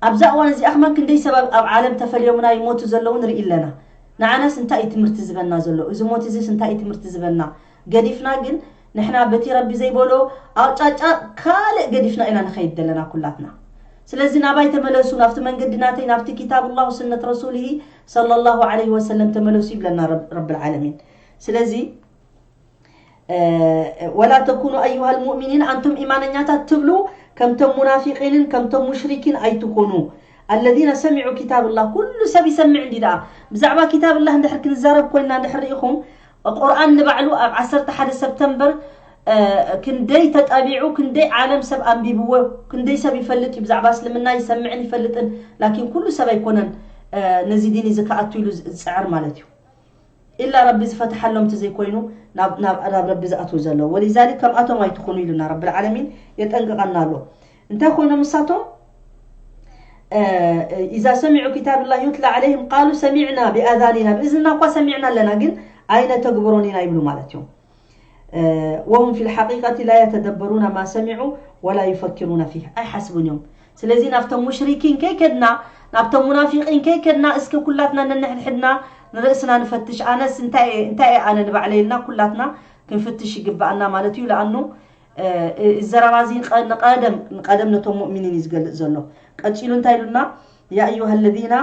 ኣብዛ እዋን እዚኣ ከማን ክንደይ ሰብ ኣብ ዓለም ተፈልዮም ናይ ሞቱ ዘለዉ ንርኢ ኣለና ንዓናስ እንታይ እዩ ትምህርቲ ዝበና ዘሎ እዚ ሞት እዚስ እንታይ እዩ ትምህርቲ ዝበና ገዲፍና ግን ንሕና በቲ ረቢ ዘይበሎ ኣቕጫጫ ካልእ ገዲፍና ኢና ንኸይድ ዘለና ኩላትና ስለዚ ናባይ ተመለሱ ናብቲ መንገዲ ናተይ ናብቲ ኪታብ ላሁ ስነት ረሱልሂ صلى الله عليه وسلم ተመለሱ ይብለና ረብ العالمين ስለዚ ولا تكونوا أيها المؤمنين ኣንቱም ኢማነኛታት ትብሉ ከምቶም ሙናፊቂንን ከምቶም ሙሽሪኪን ኣይትኹኑ الذين سمعوا كتاب الله ኩሉ ሰብ ይሰምዕ እንዲ ደኣ ብዛዕባ كتاب الله እንድሕር ክንዛረብ ኮይንና እንድሕር ርኢኹም ቁርኣን ንባዕሉ ኣብ ዓሰርተ ሓደ ሰፕተምበር ክንደይ ተጠቢዑ፣ ክንደይ ዓለም ሰብ ኣንቢብዎ፣ ክንደይ ሰብ ይፈልጥ እዩ ብዛዕባ እስልምና፣ ይሰምዕን ይፈልጥን። ላኪን ኩሉ ሰብ ኣይኮነን ነዚ ዲን እዚ ክኣቱ ኢሉ ዝፅዕር ማለት እዩ። ኢላ ረቢ ዝፈትሓሎም እንተዘይኮይኑ ናብ ናብ ናብ ረቢ ዝኣትዉ ዘለዉ። ወሊዛሊክ ከምኣቶም ኣይትኹኑ ኢሉና ረብል ዓለሚን፣ የጠንቅቐና ኣሎ። እንታይ ኮይኖም ንሳቶም? ኢዛ ሰሚዑ ኪታብ ላ ዩትላ ዓለይህም ቃሉ ሰሚዕና ብኣዛኒና፣ ብእዝንና እኳ ሰሚዕና ኣለና ግን ኣይነተግብሮን ኢና ይብሉ ማለት እዮም። ወሁም ፊ ልሓቂቀቲ ላ የተደበሩና ማ ሰሚዑ ወላ ዩፈኪሩና ፊህ፣ ኣይሓስቡን እዮም። ስለዚ ናብቶም ሙሽሪኪን ከይከድና፣ ናብቶም ሙናፊቂን ከይከድና፣ እስከ ኩላትና ነንሕድሕድና ንርእስና ንፈትሽ። ኣነስ እንታይ እየ እንታይ እየ ኣነ ንባዕለይ ኢልና ኩላትና ክንፍትሽ ይግብኣና ማለት እዩ። ለኣኑ እዚ ዘረባ እዚ ንቀደም ንቀደም ነቶም ሙእሚኒን እዩ ዝገልጽ ዘሎ። ቀጺሉ እንታይ ኢሉና? ያ ኣዩሃ ለዚና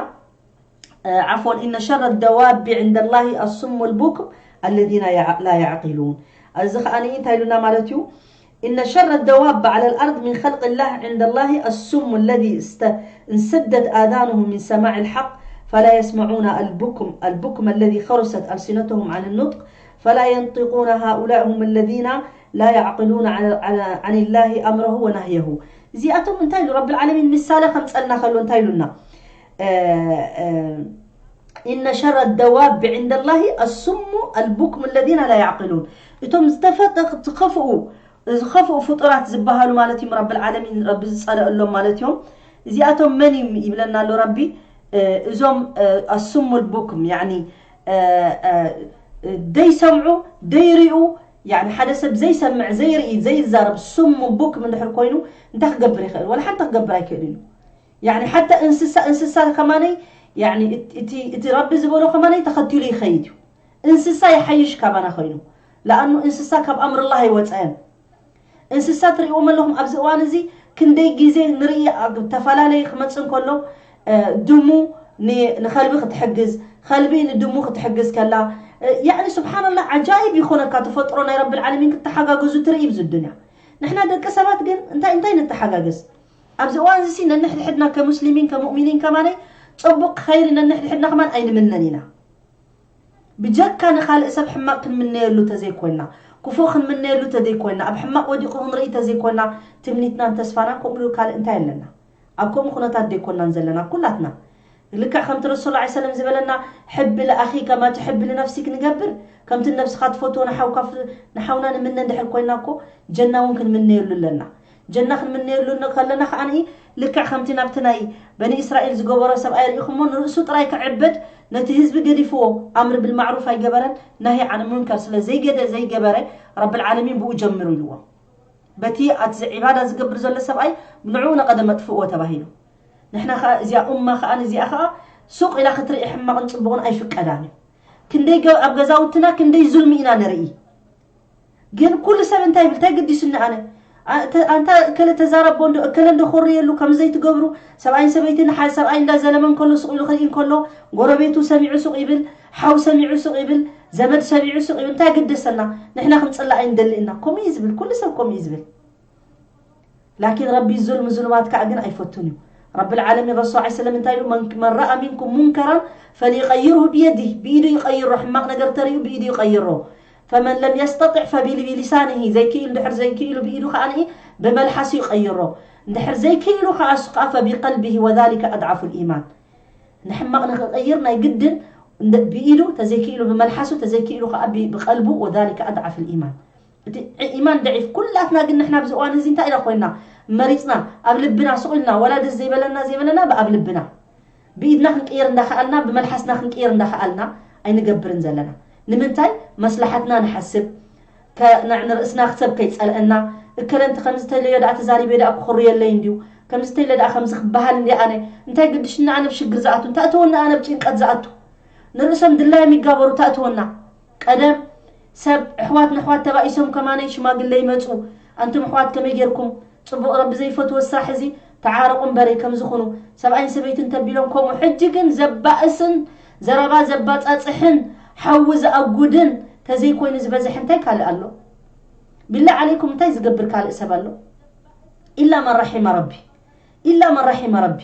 ዓፎን፣ ኢነ ሸረ ደዋቢ ዕንደ ላሂ ኣሱሙ ልቡክም ኣለዚና ላ ያዕቂሉን። እዚ ከኣ እንታይ ኢሉና ማለት እዩ? إن شر الدواب على الأرض من خلق الله عند الله الصم الذي است- انسدت آذانهم من سماع الحق فلا يسمعون البكم البكم الذي خرست ألسنتهم عن النطق فلا ينطقون هؤلاء هم الذين لا يعقلون عن, عن, عن الله أمره ونهيه. እዚኣቶም እንታይ ኢሉ ረብል ዓለሚን ምሳሌ ከምፀልና ከሎ እንታይ ኢሉና? إن شر الدواب عند الله الصم البكم الذين لا يعقلون። እቶም ዝተፈጠ ዝኸፍኡ ዝኸፍኡ ፍጡራት ዝበሃሉ ማለት እዮም። ረብል ዓለሚን ረቢ ዝፀለእሎም ማለት እዮም። እዚኣቶም መን እዩ ይብለና ኣሎ ረቢ? እዞም ኣሱሙ ልቡክም ያኒ ደይሰምዑ ደይሪኡ፣ ያኒ ሓደ ሰብ ዘይሰምዕ ዘይርኢ ዘይዛረብ ሱሙ ቡክም እንድሕር ኮይኑ እንታይ ክገብር ይኽእል? ወላ ሓንቲ ክገብር ኣይክእል እዩ። ያኒ ሓታ እንስሳ እንስሳ ከማነይ ያኒ እቲ እቲ ረቢ ዝበሎ ከማነይ ተኸቲሉ ይኸይድ እዩ። እንስሳ ይሓይሽ ካባና ኮይኑ፣ ለኣኑ እንስሳ ካብ ኣምርላህ ኣይወፀአን። እንስሳ ትርእይዎም ኣለኹም ኣብዚ እዋን እዚ ክንደይ ግዜ ንርኢ ኣብ ተፈላለየ ክመፅእ እንከሎ ድሙ ንኸልቢ ክትሕግዝ፣ ከልቢ ንድሙ ክትሕግዝ ከላ፣ ያዕኒ ስብሓንላህ ዓጃይብ ይኾነካ ተፈጥሮ ናይ ረብል ዓለሚን ክትተሓጋገዙ ትርኢ ብዚ ዱንያ። ንሕና ደቂ ሰባት ግን እንታይ እንታይ ንተሓጋገዝ? ኣብዚ እዋን እዚ ነንሕድሕድና ከሙስሊሚን ከሙእሚኒን ከማነይ ፅቡቕ ኸይሪ ነንሕድሕድና ከማን ኣይንምነን ኢና። ብጀካ ንኻልእ ሰብ ሕማቕ ክንምነየሉ ተዘይኮይና፣ ክፉእ ክንምነየሉ ተዘይኮይና፣ ኣብ ሕማቕ ወዲቑ ክንርኢ ተዘይኮይና፣ ትምኒትናን ተስፋናን ከምኡ ካልእ እንታይ ኣለና? ኣብ ከምኡ ኩነታት ዘይኮናን ዘለና ኩላትና። ልክዕ ከምቲ ረሱል ላ ሰለም ዝበለና፣ ሕቢ ልኣኺ ከማ ትሕቢ ልነፍሲክ ንገብር፣ ከምቲ ነብስኻ ትፈትዎ ንሓውካ ንሓውና ንምነ እንድሕር ኮይና እኮ ጀና እውን ክንምነየሉ ኣለና። ጀና ክንምነየሉ ከለና ከዓኒ ልክዕ ከምቲ ናብቲ ናይ በኒ እስራኤል ዝገበሮ ሰብኣይ ርኢኹሞ ንርእሱ ጥራይ ክዕበድ ነቲ ህዝቢ ገዲፍዎ ኣምር ብልማዕሩፍ ኣይገበረን ናሂ ዓን ሙንከር ስለ ዘይገደ ዘይገበረ ረብል ዓለሚን ብኡ ጀምሩ ኢልዎ። በቲ ኣቲ ዒባዳ ዝገብር ዘሎ ሰብኣይ ንዕኡ ነቐደም ኣጥፍእዎ ተባሂሉ። ንሕና ከኣ እዚኣ ኡማ ከኣ እዚኣ ከኣ ሱቕ ኢላ ክትርኢ ሕማቕን ጽቡቕን ኣይፍቀዳን እዩ። ክንደይ ኣብ ገዛውትና ክንደይ ዙልሚ ኢና ንርኢ። ግን ኩሉ ሰብ እንታይ ይብል እንታይ ግዲሱኒ ኣነ ኣንታ እከለ ተዛረቦ እንዶ እከለ እንዶ ኮርየሉ ከም ዘይትገብሩ ሰብኣይን ሰበይትን ሓደ ሰብኣይ እንዳ ዘለመ እንከሎ ሱቕ ኢሉ ክርኢ እንከሎ ጎረቤቱ ሰሚዑ ሱቕ ይብል ሓው ሰሚዑ ሱቕ ይብል ዘመድ ሰሚዑ ሱቕ ይብል እንታይ ግደሰና ንሕና ክንጽላእ ኣይንደሊ ኢና ከምኡ እዩ ዝብል ኩሉ ሰብ ከምኡ እዩ ዝብል ላኪን ረቢ ዙልም ዙልማት ከዓ ግን ኣይፈቱን እዩ ረብል ዓለሚን ረሱል ዓ ሰለም እንታይ ኢሉ መን ረኣ ሚንኩም ሙንከራን ፈሊቀይርሁ ብየዲህ ብኢዱ ይቀይሮ ሕማቅ ነገር ተሪኡ ብኢዱ ይቀይሮ ፈመን ለም የስተጢዕ ፈቢሊሳንሂ ዘይክኢሉ እንድሕር ዘይክኢሉ ብኢዱ ከዓ ብመልሓሱ ይቀይሮ እንድሕር ዘይክኢሉ ከዓ እሱ ከዓ ፈቢቀልቢሂ ወዛሊከ ኣድዓፉ ልኢማን ንሕማቕ ንክቕይር ናይ ግድን ብኢዱ ተዘይክኢሉ ብመልሓሱ ተዘይክኢሉ ከዓ ብቀልቡ ወዛሊከ ኣድዓፍ ልኢማን እቲ ኢማን ደዒፍ ኩላትና ግን ንሕና ኣብዚ እዋን እዚ እንታይ ኢና ኮይና መሪፅና ኣብ ልብና ስቕ ኢልና ወላ ደስ ዘይበለና ዘይበለና ብኣብ ልብና ብኢድና ክንቅየር እንዳኸኣልና ብመልሓስና ክንቅየር እንዳኸኣልና ኣይንገብርን ዘለና ንምንታይ መስላሓትና ንሓስብ ንርእስና ሰብ ከይፀልአና እከለንቲ ከምዚ ተለዮ ደኣ ተዛሪበ ደኣ ክኽሩ የለይ እንድዩ ከምዚ ተለ ደኣ ከምዚ ክበሃል እንዲ ኣነ እንታይ ግድሽና ኣነ ብሽግር ዝኣቱ እንታይ እተወና ኣነ ብጭንቀት ዝኣቱ ንርእሶም ድላዮም ይጋበሩ እንታይ እተወና ቀደም ሰብ ኣሕዋት ንኣሕዋት ተባኢሶም ከማነይ ሽማግለ ይመፁ ኣንቱም ኣሕዋት ከመይ ጌርኩም ፅቡቕ ረቢ ዘይፈትዎ ስራሕ እዚ ተዓረቑ እምበረይ ከምዚ ኩኑ ሰብኣይን ሰበይትን ተቢሎም ከምኡ ሕጂ ግን ዘባእስን ዘረባ ዘባፃፅሕን ሓዊ ዝኣጉድን ተዘይኮይኑ ዝበዝሕ እንታይ ካልእ ኣሎ ቢላ ዓለይኩም እንታይ ዝገብር ካልእ ሰብ ኣሎ ኢላ መን ረሒመ ረቢ ኢላ መን ረሒመ ረቢ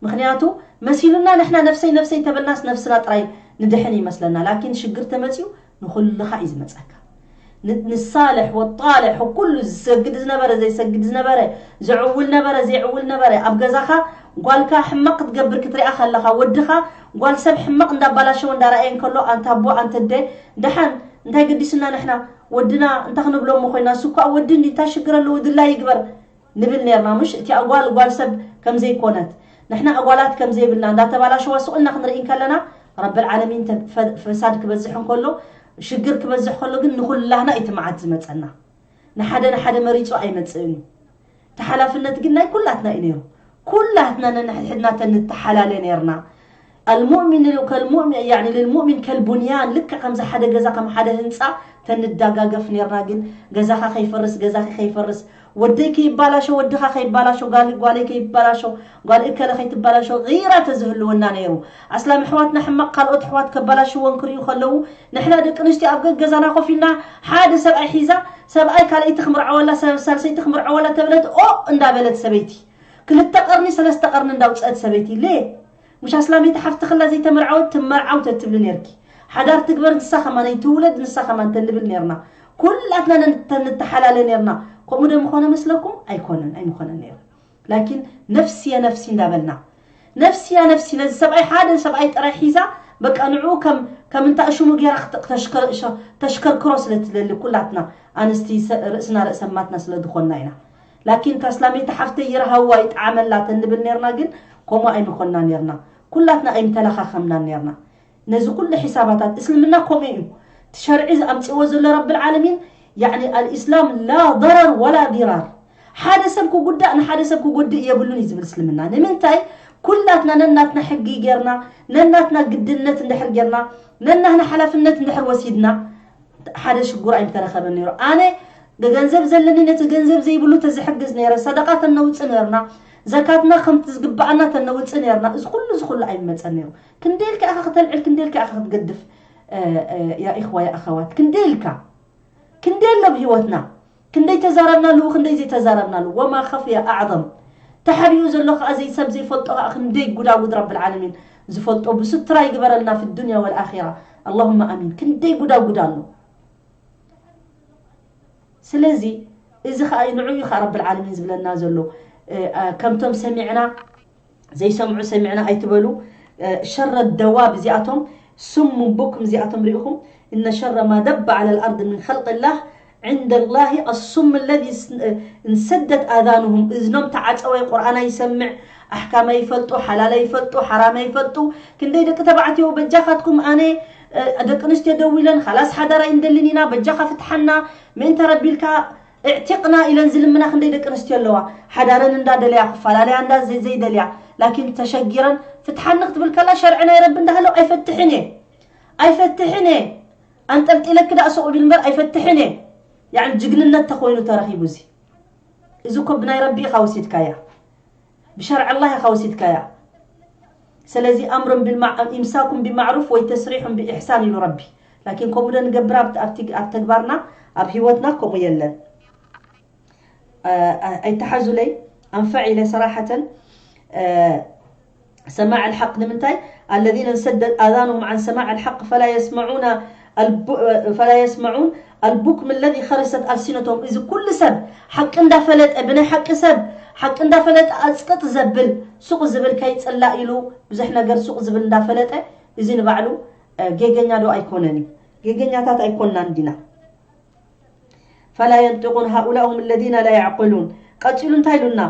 ምኽንያቱ መሲሉና ንሕና ነፍሰይ ነፍሰይ ተበልናስ ነፍስና ጥራይ ንድሕን ይመስለና ላኪን ሽግር ተመፅዩ ንኹልኻ እዩ ዝመፀካ ንሳልሕ ወጣልሕ ኩሉ ዝሰግድ ዝነበረ ዘይሰግድ ዝነበረ፣ ዝዕውል ነበረ ዘይዕውል ነበረ፣ ኣብ ገዛኻ ጓልካ ሕመቕ ክትገብር ክትሪኣ ከለኻ፣ ወድኻ ጓል ሰብ ሕመቕ እንዳባላሸወ እንዳረኣየ እንከሎ፣ ኣንታ ኣቦ ኣንተ ኣደ፣ ደሓን እንታይ ገዲስና ንሕና? ወድና እንታይ ክንብሎ እሞ ኮይና? እሱ እኳ ወዲ እንዲ እንታይ ሽግር ኣለዎ? ድላ ይግበር ንብል ኔርና። ምሽ እቲ ኣጓል ጓል ሰብ ከም ዘይኮነት፣ ንሕና ኣጓላት ከም ዘይብልና እንዳተባላሸዋ ስቕ ኢልና ክንርኢ እንከለና፣ ረብል ዓለሚን ተ- ፈ- ፈሳድ ክበዝሕ እንከሎ፣ ሽግር ክበዝሕ ከሎ ግን ንኹላህና እዩ እቲ መዓት ዝመጸና። ንሓደ ንሓደ መሪጹ ኣይመጽእን እዩ። እቲ ሓላፍነት ግን ናይ ኩላትና እዩ ነይሩ። ኩላትና ነንሕድሕድና ተንተሓላለ ኔርና። المؤمن كالمؤمن يعني للمؤمن كالبنيان ልክዕ ከምዚ ሓደ ገዛ ከም ሓደ ህንጻ ተንዳጋገፍ ኔርና። ግን ገዛኻ ከይፈርስ ገዛኺ ከይፈርስ፣ ወደይ ከይባላሾ ወድኻ ከይባላሾ ጓል ጓለይ ከይባላሾ ጓል እከለ ከይትባላሾ ጊራ ተዝህልወና ነይሩ። ኣስላም ኣሕዋትና ሕማቕ ካልኦት ኣሕዋት ከባላሽዎን ክርእዩ ከለዉ ንሕና ደቂ ኣንስትዮ ኣብ ገገዛና ኮፍ ኢልና ሓደ ሰብኣይ ሒዛ ሰብኣይ ካልኣይቲ ክምርዓወላ ሰብ ሳልሰይቲ ክምርዓወላ ተብለት ኦ እንዳበለት ሰበይቲ ክልተ ቀርኒ ሰለስተ ቀርኒ እንዳውፀአት ሰበይቲ ሌ ምሽ ኣስላመይቲ ሓፍቲ ክላ ዘይተመርዓወት ትመርዓው ተትብሊ ነርኪ። ሓዳር ትግበር ንሳ ከማን ኣይትውለድ ንሳ ከማን ተንብል ነርና። ኩላትና ነን- ተንተሓላለ ነርና። ከምኡ ዶ ምኾነ መስለኩም? ኣይኮነን ኣይምኾነን ነይሩ። ላኪን ነፍሲ ያ ነፍሲ እንዳበልና ነፍሲ ያ ነፍሲ ነዚ ሰብኣይ ሓደ ሰብኣይ ጥራይ ሒዛ በቃ ንዑ ከም ከም እንታ እሽሙ ገይራ ክተ- ክተሽከ- ሸ- ተሽከርክሮ ስለ ትደሊ ኩላትና ኣንስቲ ሰ- ርእስና ርእሰማትና ስለ ዝኾንና ኢና። ላኪን እታ ኣስላመይቲ ሓፍተይ ይርሃዋ ይጠዓመላ ተንብል ነርና ግን ከምኡ ኣይምኾንና ነርና። ኩላትና ኣይምተለኻኸምናን ነርና። ነዚ ኩሉ ሒሳባታት እስልምና ከምኡ እዩ። እቲ ሸርዒ ዝኣምፅዎ ዘሎ ረብል ዓለሚን ያዕኒ ኣልኢስላም ላ ضرر ولا ضرار። ሓደ ሰብ ክጉዳእ ንሓደ ሰብ ክጎድእ የብሉን እዩ ዝብል እስልምና። ንምንታይ? ኩላትና ነናትና ሕጊ ጌርና ነናትና ግድነት እንድሕር ጌርና ነናህና ሓላፍነት እንድሕር ወሲድና ሓደ ሽጉር ኣይምተረኸበን ነይሩ። ኣነ ገንዘብ ዘለኒ ነቲ ገንዘብ ዘይብሉ ተዝሕግዝ ነይረ፣ ሰደቃ ተነውፅእ ነርና፣ ዘካትና ከምቲ ዝግበኣና ተነውፅእ ነርና፣ እዚ ኩሉ እዚ ኩሉ ኣይመፀን ነይሩ። ክንደይ ኢልካ ኢኻ ክተልዕል፣ ክንደይ ኢልካ ኢኻ ክትገድፍ? ያ ኢኽዋ ያ ኣኸዋት፣ ክንደይ ኢልካ ክንደይ ኣሎ ብህይወትና? ክንደይ ተዛረብናሉ፣ ክንደይ ዘይተዛረብናሉ? ወማ ኸፍየ ኣዕظም። ተሓቢኡ ዘሎ ከዓ ዘይ ሰብ ዘይፈልጦ ከዓ ክንደይ ጉዳጉድ ረብል ዓለሚን ዝፈልጦ ብስቱራ ይግበረልና ፊ ዱንያ ወልኣኺራ። ኣላሁመ ኣሚን። ክንደይ ጉዳጉድ ኣሎ። ስለዚ እዚ ከዓ ንዑ እዩ ከዓ ረብል ዓለሚን ዝብለና ዘሎ። ከምቶም ሰሚዕና ዘይሰምዑ ሰሚዕና ኣይትበሉ። ሸረ ደዋብ እዚኣቶም ስሙ ቡክም እዚኣቶም ርኢኹም እነ ሸረ ማ ደበ ዓለ ልኣርድ ምን ኸልቅ ላህ ዕንደ ላህ ኣሱም ለዚ እንሰደት ኣዛኑሁም እዝኖም ተዓፀወ ቁርኣን ኣይሰምዕ ኣሕካም ኣይፈልጡ ሓላል ኣይፈልጡ ሓራም ኣይፈልጡ። ክንደይ ደቂ ተባዕትዮ በጃኻትኩም ኣነ ደቂ ኣንስትዮ ደዊለን ካላስ ሓዳር ኣይንደልን ኢና በጃኻ ፍትሓና ምእንተ ረቢልካ እዕቲቕና ኢለን ዝልምና ክንደይ ደቂ ኣንስትዮ ኣለዋ። ሓዳረን እንዳደለያ ክፈላለያ እንዳ ዘይ- ዘይደልያ ላኪን ተሸጊረን ፍትሓኒ ክትብል ከላ ሸርዒ ናይ ረቢ እንዳሃለው ኣይፈትሕን እየ ኣይፈትሕን እየ ኣንጠልጢለኪ ዳኣ ሱቕ ቢል እምበር ኣይፈትሕን እየ። ያዕኒ ጅግንነት ተኮይኑ ተረኺቡ እዚ እዚ እኮ ብናይ ረቢ ኢኻ ወሲድካያ ብሸርዕ ኣላህ ኢኻ ወሲድካያ። ስለዚ ኣምሩን ቢልማዕ- ኢምሳኩም ቢማዕሩፍ ወይ ተስሪሑን ብኢሕሳን ኢሉ ረቢ። ላኪን ከምኡ ዶ ንገብር ኣብ ኣብ ትግ- ኣብ ተግባርና ኣብ ህይወትና ከምኡ የለን። ኣይተሓዙለይ ኣንፈዕ ኢለ ሰራሐተን ሰማዕ ልሓቅ ንምንታይ الذين انسدت آذانهم عن سماع الحق فلا يسمعون الب- فلا يسمعون البكم الذي خرست ألسنتهم እዚ ኩሉ ሰብ ሓቂ እንዳፈለጠ ብናይ ሓቂ ሰብ ሓቂ እንዳፈለጠ ኣፅቅጥ ዘብል ሱቕ ዝብል ከይፅላእ ኢሉ ብዙሕ ነገር ሱቕ ዝብል እንዳፈለጠ እዚ ንባዕሉ ጌገኛ ዶ ኣይኮነን እዩ ጌገኛታት ኣይኮንናን ዲና فلا ينطقون هؤلاء هم الذين لا يعقلون ቀፂሉ እንታይ ኢሉና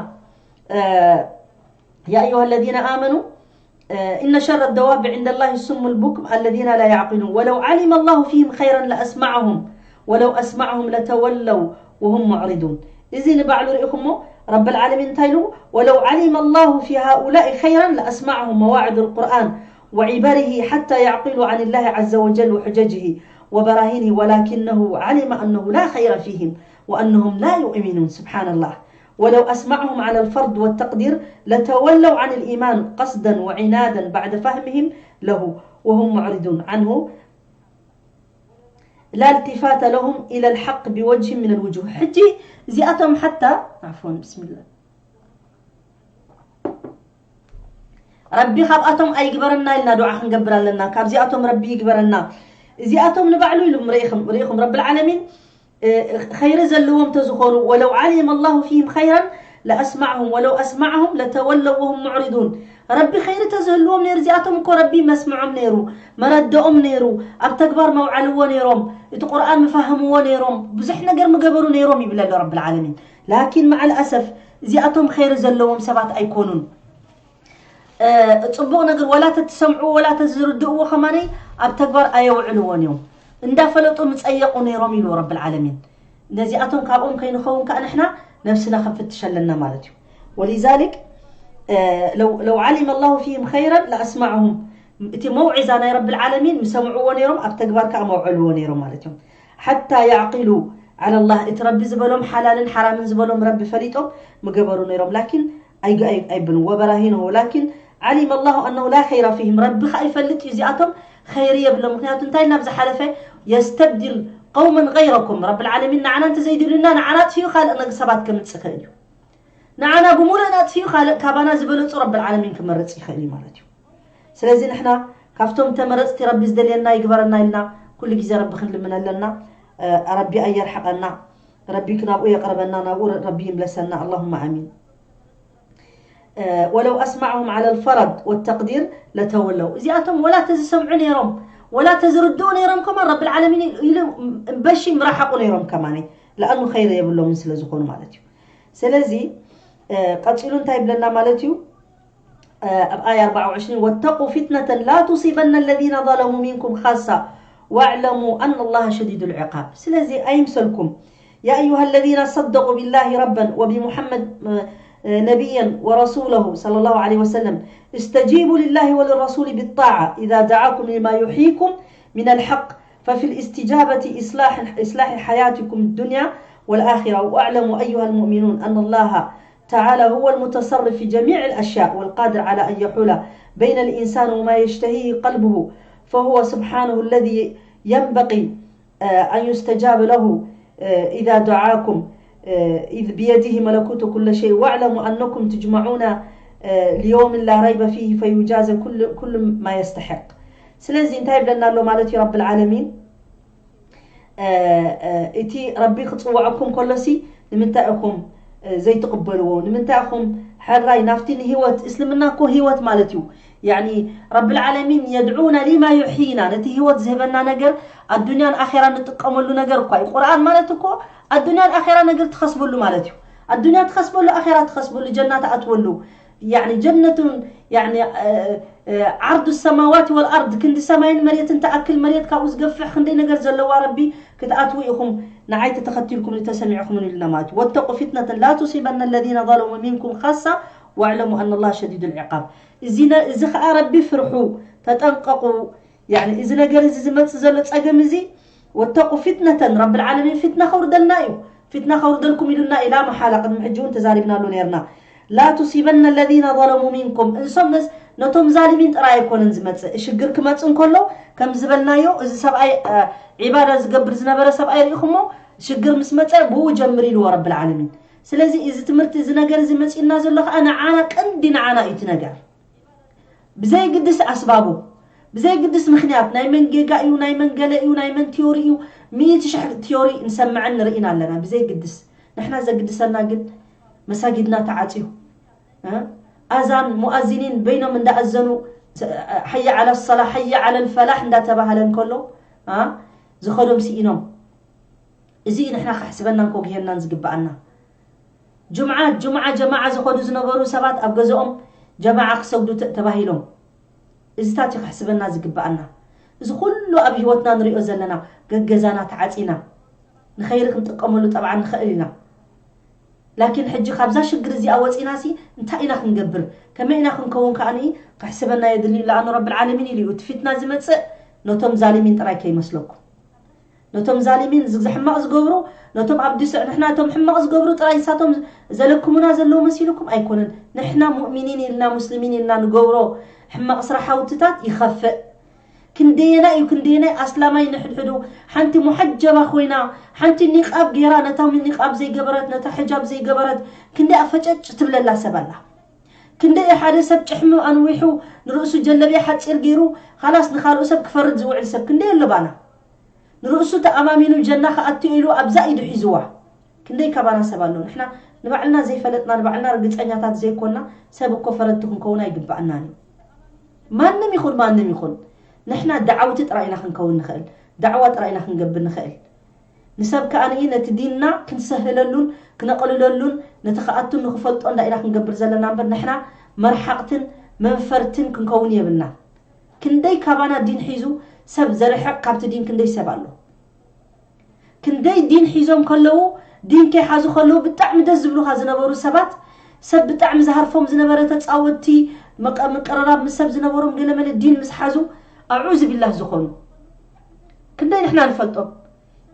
يا أيها الذين آمنوا إن شر الدواب عند الله الصم البكم الذين لا يعقلون ولو علم الله فيهم خيرا لأسمعهم ولو أسمعهم لتولوا وهم معرضون እዚ ንባዕሉ ርኢኹሞ ረብል ዓለሚን እንታይ ኢሉ ولو علم الله في هؤلاء خيرا لأسمعهم مواعظ القرآن وعبره حتى يعقلوا عن الله عز وجل وحججه وبراهينه ولكنه علم أنه لا خير فيهم وأنهم لا يؤمنون سبحان الله ولو أسمعهم على الفرض والتقدير لتولوا عن الإيمان قصدا وعنادا بعد فهمهم له وهم معرضون عنه لا التفات لهم إلى الحق بوجه من الوجوه حجي زياتهم حتى عفوا بسم الله ረቢ ካብኣቶም ኣይግበረና ኢልና ዱዓ ክንገብር ኣለና ካብዚኣቶም ረቢ ይግበረና እዚኣቶም ንባዕሉ ኢሉ ርኢኹም ርኢኹም ረቢ ዓለሚን ኸይሪ ዘለዎም ተዝኾኑ ወለው ዓሊመ ኣላሁ ፊህም ኸይራን ለኣስማዕሁም ወለው ኣስማዕሁም ለተወለው ወሁም ሙዕሪዱን። ረቢ ኸይሪ ተዝህልዎም ነይሩ፣ እዚኣቶም እኮ ረቢ መስምዖም ነይሩ፣ መረደኦም ነይሩ፣ ኣብ ተግባር መውዓልዎ ነይሮም፣ እቲ ቁርኣን ምፋህምዎ ነይሮም፣ ብዙሕ ነገር ምገበሩ ነይሮም ይብል ኣሎ ረብል ዓለሚን። ላኪን መዓል ኣሰፍ እዚኣቶም ኸይሪ ዘለዎም ሰባት ኣይኮኑን። ጽቡቕ ነገር ወላ ተትሰምዑ ወላ ተዝርድእዎ ከማነይ ኣብ ተግባር ኣየውዕልዎን እዮም። እንዳፈለጡ ምጸየቑ ነይሮም ኢሉ ረብል ዓለሚን። ነዚኣቶም ካብኦም ከይንኸውን ከዓ ንሕና ነብስና ክንፍትሽ ኣለና ማለት እዩ። ወሊዛሊክ ለው ዓሊመ ኣላሁ ፊህም ኸይራን ለኣስማዕሁም፣ እቲ መውዒዛ ናይ ረብል ዓለሚን ምሰምዕዎ ነይሮም ኣብ ተግባር ከዓ መውዕልዎ ነይሮም ማለት እዮም። ሓታ ያዕቂሉ ዓላ ላህ፣ እቲ ረቢ ዝበሎም ሓላልን ሓራምን ዝበሎም ረቢ ፈሊጦም ምገበሩ ነይሮም። ላኪን ኣይብን ወበራሂንሁ ላኪን ዓሊመ ኣላሁ ኣነሁ ላ ኸይራ ፊህም፣ ረቢ ከዓ ይፈልጥ እዩ እዚኣቶም ኸይሪ የብሎም። ምክንያቱ እንታይ ኢልና ብዝሓለፈ የስተብዲል ቀውመን ገይረኩም፣ ረብል ዓለሚን ንዓና እንተዘይድልዩና ንዓና ኣጥፊኡ ካልእ ነገር ሰባት ከምፅእ ይኽእል እዩ። ንዓና ብምሉእና ኣጥፊኡ ካልእ ካባና ዝበለፁ ረብል ዓለሚን ክመርፅ ይኽእል እዩ ማለት እዩ። ስለዚ ንሕና ካብቶም ተመረፅቲ ረቢ ዝደልየና ይግበረና ኢልና ኩሉ ግዜ ረቢ ክንልምን ኣለና። ረቢ ኣየርሕቐና፣ ረቢ ናብኡ የቕርበና፣ ናብኡ ረቢ ይምለሰና። ኣላሁማ ኣሚን። ወለው ኣስማዕሁም ዓላ ልፈረድ ወተቅዲር ለተወለው፣ እዚኣቶም ወላ ተዝሰምዑ ነይሮም ወላ ተዝርድኡ ነይሮም ከማን ረብል ዓለሚን ኢሉ እምበሺ ምራሓቑ ነይሮም ከማን፣ ለኣኑ ኸይረ የብሎምን ስለ ዝኾኑ ማለት እዩ። ስለዚ ቀፂሉ እንታይ ይብለና ማለት እዩ? ኣብ ኣያ ኣርባዓ ወዕሽሪን ወተቁ ፊትነተን ላ ቱሲበነ ለዚነ ዘለሙ ሚንኩም ካሳ ወዕለሙ ኣነ ላሃ ሸዲዱ ልዕቃብ። ስለዚ ኣይምሰልኩም يا أيها الذين صدقوا بالله ربا وبمحمد نبيا ورسوله صلى الله عليه وسلم استجيبوا لله وللرسول بالطاعة إذا دعاكم لما يحييكم من الحق ففي الاستجابة إصلاح إصلاح حياتكم الدنيا والآخرة واعلموا أيها المؤمنون أن الله تعالى هو المتصرف في جميع الأشياء والقادر على أن يحول بين الإنسان وما يشتهيه قلبه فهو سبحانه الذي ينبغي أن يستجاب له إذا دعاكم إذ بيده ملكوت كل شيء واعلموا أنكم تجمعون ليوم لا ريب فيه فيجازى كل كل ما يستحق. ስለዚ እንታይ ይብለና ኣሎ ማለት እዩ ረብል ዓለሚን? እቲ ረቢ ክፅውዐኩም ከሎሲ ንምንታይ ኢኹም ዘይትቕበልዎ? ንምንታይ ኢኹም ሕራይ ናብቲ ንህይወት፣ እስልምና እኮ ህይወት ማለት እዩ። ያኒ ረብል ዓለሚን የድዑና ሊማ ዩሕይና፣ ነቲ ህይወት ዝህበና ነገር ኣዱንያን ኣኼራ ንጥቀመሉ ነገር እኳ እዩ። ቁርኣን ማለት እኮ ኣዱንያን ኣኼራ ነገር ትኸስበሉ ማለት እዩ። ኣዱንያ ትኸስበሉ፣ ኣኼራ ትኸስበሉ፣ ጀና ትኣትወሉ። ያኒ ጀነቱን ያኒ ዓርዱ ሰማዋት ወልኣርድ፣ ክንዲ ሰማይን መሬትን ትኣክል መሬት ካብኡ ዝገፍሕ ክንደይ ነገር ዘለዋ ረቢ ክትኣትዉ ኢኹም ንዓይ ተተኸቲልኩም ዝተሰሚዕኹምን ኢሉና ማለት እዩ። ወተቁ ፊትነተን ላ ቱሲበነ ለዚነ ዘለሙ ሚንኩም ካሳ ወዕለሙ ኣነ ላሃ ሸዲዱ ልዕቃብ። እዚ ነ- እዚ ኸዓ ረቢ ፍርሑ፣ ተጠንቀቁ። ያኒ እዚ ነገር እዚ ዝመፅእ ዘሎ ፀገም እዚ ወተቁ ፊትነተን ረብል ዓለሚን ፊትና ከውርደልና እዩ። ፊትና ከውርደልኩም ኢሉና ኢላ መሓላ ቅድሚ ሕጂ እውን ተዛሪብናሉ ነርና። ላ ቱሲበነ ለዚነ ዘለሙ ሚንኩም፣ እንሶም ነስ ነቶም ዛሊሚን ጥራይ ኣይኮነን ዝመፅእ ሽግር ክመፅእ እንከሎ፣ ከም ዝበልናዮ እዚ ሰብኣይ ዒባዳ ዝገብር ዝነበረ ሰብኣይ ርኢኹሞ ሽግር ምስ መፀ ብኡ ጀምር ኢልዎ ረብል ዓለሚን። ስለዚ እዚ ትምህርቲ እዚ ነገር እዚ መፂእና ዘሎ ከዓ ንዓና ቀንዲ ንዓና እዩ እቲ ነገር። ብዘይግድስ ኣስባቡ፣ ብዘይግድስ ምኽንያት ናይ መን ጌጋ እዩ፣ ናይ መን ገለ እዩ፣ ናይ መን ቲዮሪ እዩ፣ ሚእቲ ሽሕ ቲዮሪ ንሰምዕን ንርኢን ኣለና። ብዘይግድስ ንሕና ዘግድሰና ግን መሳጊድና ተዓፅዩ፣ ኣዛን ሙኣዚኒን በይኖም እንዳኣዘኑ ሓየ ዓላ ሰላ ሓየ ዓላ ልፈላሕ እንዳተባሃለ እንከሎ ዝኸዶም ስኢኖም። እዚ ንሕና ከሕስበናን ከጉህየናን ዝግበኣና። ጅምዓ ጅምዓ ጀማዓ ዝኸዱ ዝነበሩ ሰባት ኣብ ገዝኦም ጀማዓ ክሰግዱ ተባሂሎም። እዚታት እዩ ከሕስበና ዝግበኣና። እዚ ኩሉ ኣብ ህይወትና ንሪኦ ዘለና ገገዛና ተዓፂና ንኸይሪ ክንጥቀመሉ ጠብዓ ንኽእል ኢና። ላኪን ሕጂ ካብዛ ሽግር እዚኣ ወፂና ሲ እንታይ ኢና ክንገብር? ከመይ ኢና ክንከውን ከዓኒ ከሕስበና የድሊ። ለኣኑ ረብል ዓለሚን ኢሉ እዩ እቲ ፊትና ዝመፅእ ነቶም ዛሊሚን ጥራይ ከይመስለኩም። ነቶም ዛሊሚን ዝሕማቕ ዝገብሩ ነቶም ኣብ ድስዕ ንሕና እቶም ሕማቕ ዝገብሩ ጥራይ ንሳቶም ዘለክሙና ዘለዉ መሲልኩም ኣይኮነን። ንሕና ሙእሚኒን ኢልና ሙስሊሚን ኢልና ንገብሮ ሕማቕ ስራሕ ሃውትታት ይኸፍእ። ክንደየናይ እዩ ክንደየናይ ኣስላማይ ንሕድሕዱ ሓንቲ ሙሓጀባ ኮይና ሓንቲ ኒቃብ ገይራ ነታ ኒቃብ ዘይገበረት ነታ ሕጃብ ዘይገበረት ክንደይ ኣፈጨጭ ትብለላ ሰብ ኣላ። ክንደይ ሓደ ሰብ ጭሕሙ ኣንዊሑ ንርእሱ ጀለብያ ሓፂር ገይሩ ኻላስ ንኻልኡ ሰብ ክፈርድ ዝውዕል ሰብ ክንደይ ኣሎ ባና። ንርእሱ ተኣማሚኑ ጀና ክኣቱ ኢሉ ኣብዛ ኢዱ ሒዝዋ። ክንደይ ካባና ሰብ ኣሎ? ንሕና ንባዕልና ዘይፈለጥና፣ ንባዕልና ርግጸኛታት ዘይኮንና፣ ሰብ እኮ ፈረድቲ ክንከውን ኣይግባኣናን እዩ። ማንም ይኹን ማንም ይኹን፣ ንሕና ደዓውቲ ጥራይ ኢና ክንከውን ንኽእል፣ ዳዕዋ ጥራይ ኢና ክንገብር ንኽእል። ንሰብ ከኣ ነቲ ዲንና ክንሰህለሉን ክነቕልለሉን፣ ነቲ ክኣቱ ንኽፈልጦ እንዳ ኢና ክንገብር ዘለና እምበር፣ ንሕና መርሓቕትን መንፈርትን ክንከውን የብልና። ክንደይ ካባና ዲን ሒዙ ሰብ ዘርሕቕ ካብቲ ዲን ክንደይ ሰብ ኣሎ? ክንደይ ዲን ሒዞም ከለዉ፣ ዲን ከይሓዙ ከለዉ ብጣዕሚ ደስ ዝብሉኻ ዝነበሩ ሰባት፣ ሰብ ብጣዕሚ ዝሃርፎም ዝነበረ ተጻወትቲ፣ መቀ- ምቅርራብ ምስ ሰብ ዝነበሮም ገለመለ ዲን ምስ ሓዙ ኣዑዙ ቢላህ ዝኾኑ ክንደይ ንሕና ንፈልጦም።